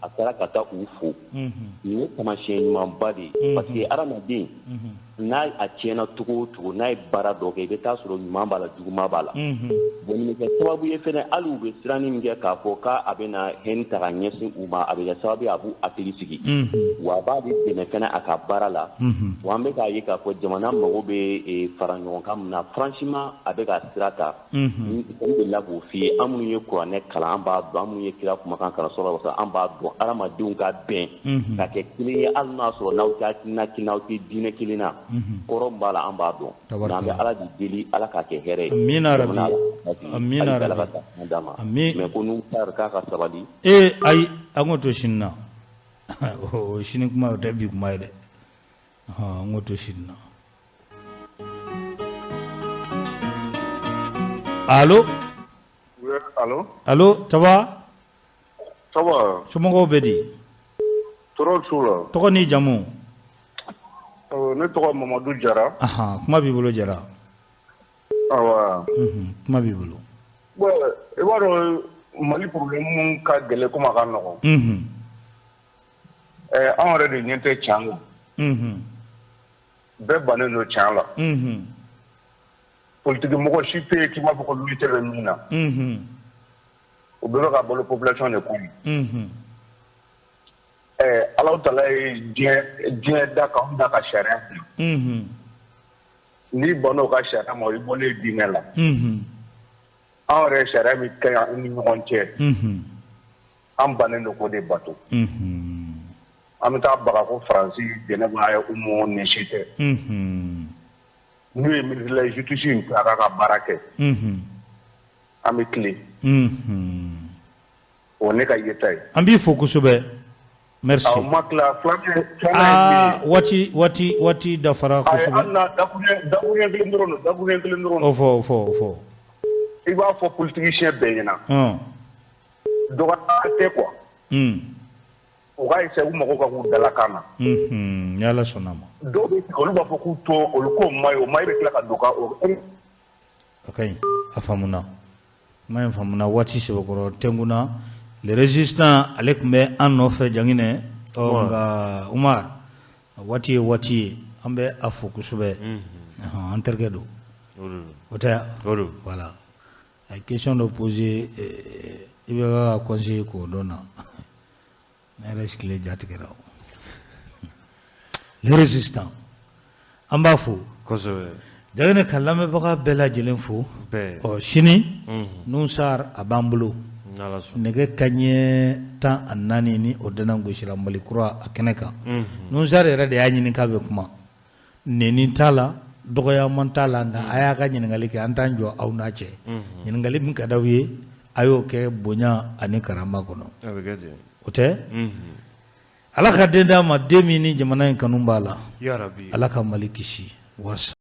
a taara ka taa u fo. Nin ye taamasiyɛn ɲumanba de ye, parce que hadamaden n'a a tiɲɛna cogo o cogo, n'a ye baara dɔ kɛ, i bɛ taa sɔrɔ ɲuman b'a la, juguman b'a la. Bon, nin bɛ kɛ sababu ye fɛnɛ, hali u bɛ siranni min kɛ k'a fɔ k'a bɛna haine ta ka ɲɛsin u ma, a bɛ kɛ sababu ye a b'u hakili sigi, wa a b'ale dɛmɛ fɛnɛ a ka baara la. Wa an bɛ k'a ye k'a fɔ jamana mago bɛ fara ɲɔgɔn kan min na, franchement a bɛ ka sira ta. N delila k'o f'i ye, an minnu ye kuranɛ kalan an b'a dɔn, an minnu ye kira kumakan kalan sɔrɔ an b'a dɔn, hadamadenw ka bɛn ka kɛ kelen ye, hali n'a sɔrɔ n'aw tɛ hakilina kelen na, aw tɛ diinɛ kelen na. Kɔrɔ b'a la, an b'a dɔn. N'an bɛ Ala de deli, Ala k'a kɛ hɛrɛ ye. Amina rabi. Amina rabi. Amin. Mais ko n'u taara k'a ka sabali. Ayi, an k'o to sini na. O sini kuma o tɛ bi kuma ye dɛ. An k'o to sini na. Allo. Oui, allo. Allo, ça va? Ça va. Somɔgɔw bɛ di? Tɔɔrɔ t'u la. Tɔgɔ n'i jamu? Ne tɔgɔ Mamadu Jara. Kuma b'i bolo Jara. Awa. Kuma b'i bolo. Bon, i b'a dɔn Mali problème ka gɛlɛn komi a ka nɔgɔn. Anw yɛrɛ de ɲɛ tɛ tiɲɛ la. Bɛɛ bannen don tiɲɛ la. Politique mɔgɔ si tɛ yen k'i b'a fɔ ko militaire bɛ min na. O bɛɛ bɛ ka balo population de kɔnɔ. Ala tala ye diɲɛ da k'anw da ka sariya bila. N'i bann'o ka sariya ma, o y'i bɔlen diinɛ la. Anw yɛrɛ sariya min ka ɲi an ni ɲɔgɔn cɛ, an bannen don k'o de bato. An bɛ taa baga ko Faransi, Jɛnɛba ye Umu ni si tɛ. N'u ye ministre de la justice in to a k'a ka baara kɛ, an bɛ tilen. O ne ka yeta ye. An b'i fo kosɛbɛ. Merci. Aw ma tila filanan ye min ye. Waati dafara kosɛbɛ. Ayi, hali n'a dakuruɲɛ kelen dɔrɔn don, dakuruɲɛ kelen dɔrɔn don. O fɔ. I b'a fɔ politicien bɛɛ ɲɛna. Dɔgɔya tɛ quoi. U ka essayer u mago ka k'u dalakan na. Ni Ala sɔnna ma. Dɔw bɛ sigi olu b'a fɔ k'u to olu k'o ma ɲi, o ma ɲi bɛ tila ka don ka o. A ka ɲi, a faamuna. Kuma in faamuna waati sɛbɛkɔrɔ tɛnkunna. Le résistant ale tun bɛ an nɔfɛ Janginɛ. Ɔ nka Umar waati ye waati ye, an bɛ a fo kosɛbɛ. An terikɛ don. O tɛ voilà. A ye question dɔ poser i bɛ ka conseiller k'o dɔn na. Ne yɛrɛ sigilen ja tigɛra. Le résistant an b'a fo. Kosɛbɛ. Janginɛ ka lamɛnbaga bɛɛ lajɛlen fo. Ɔ sini Nusar a b'an bolo. Nɛgɛ kaɲɛ 14 ni o dana gosira Mali kura a kɛnɛ kan. Nusar yɛrɛ de y'a ɲini k'a bɛ kuma. Nɛni t'a la, dɔgɔyaman t'a la, nka a y'a ka ɲininkali kɛ, an t'an jɔ aw n'a cɛ. Ɲininkali min ka d'aw ye, a y'o kɛ bonya ani karama kɔnɔ. O tɛ? Ala ka den d'a ma, den min ni jamana in kanu b'a la. Ala ka Mali kisi. Wasa.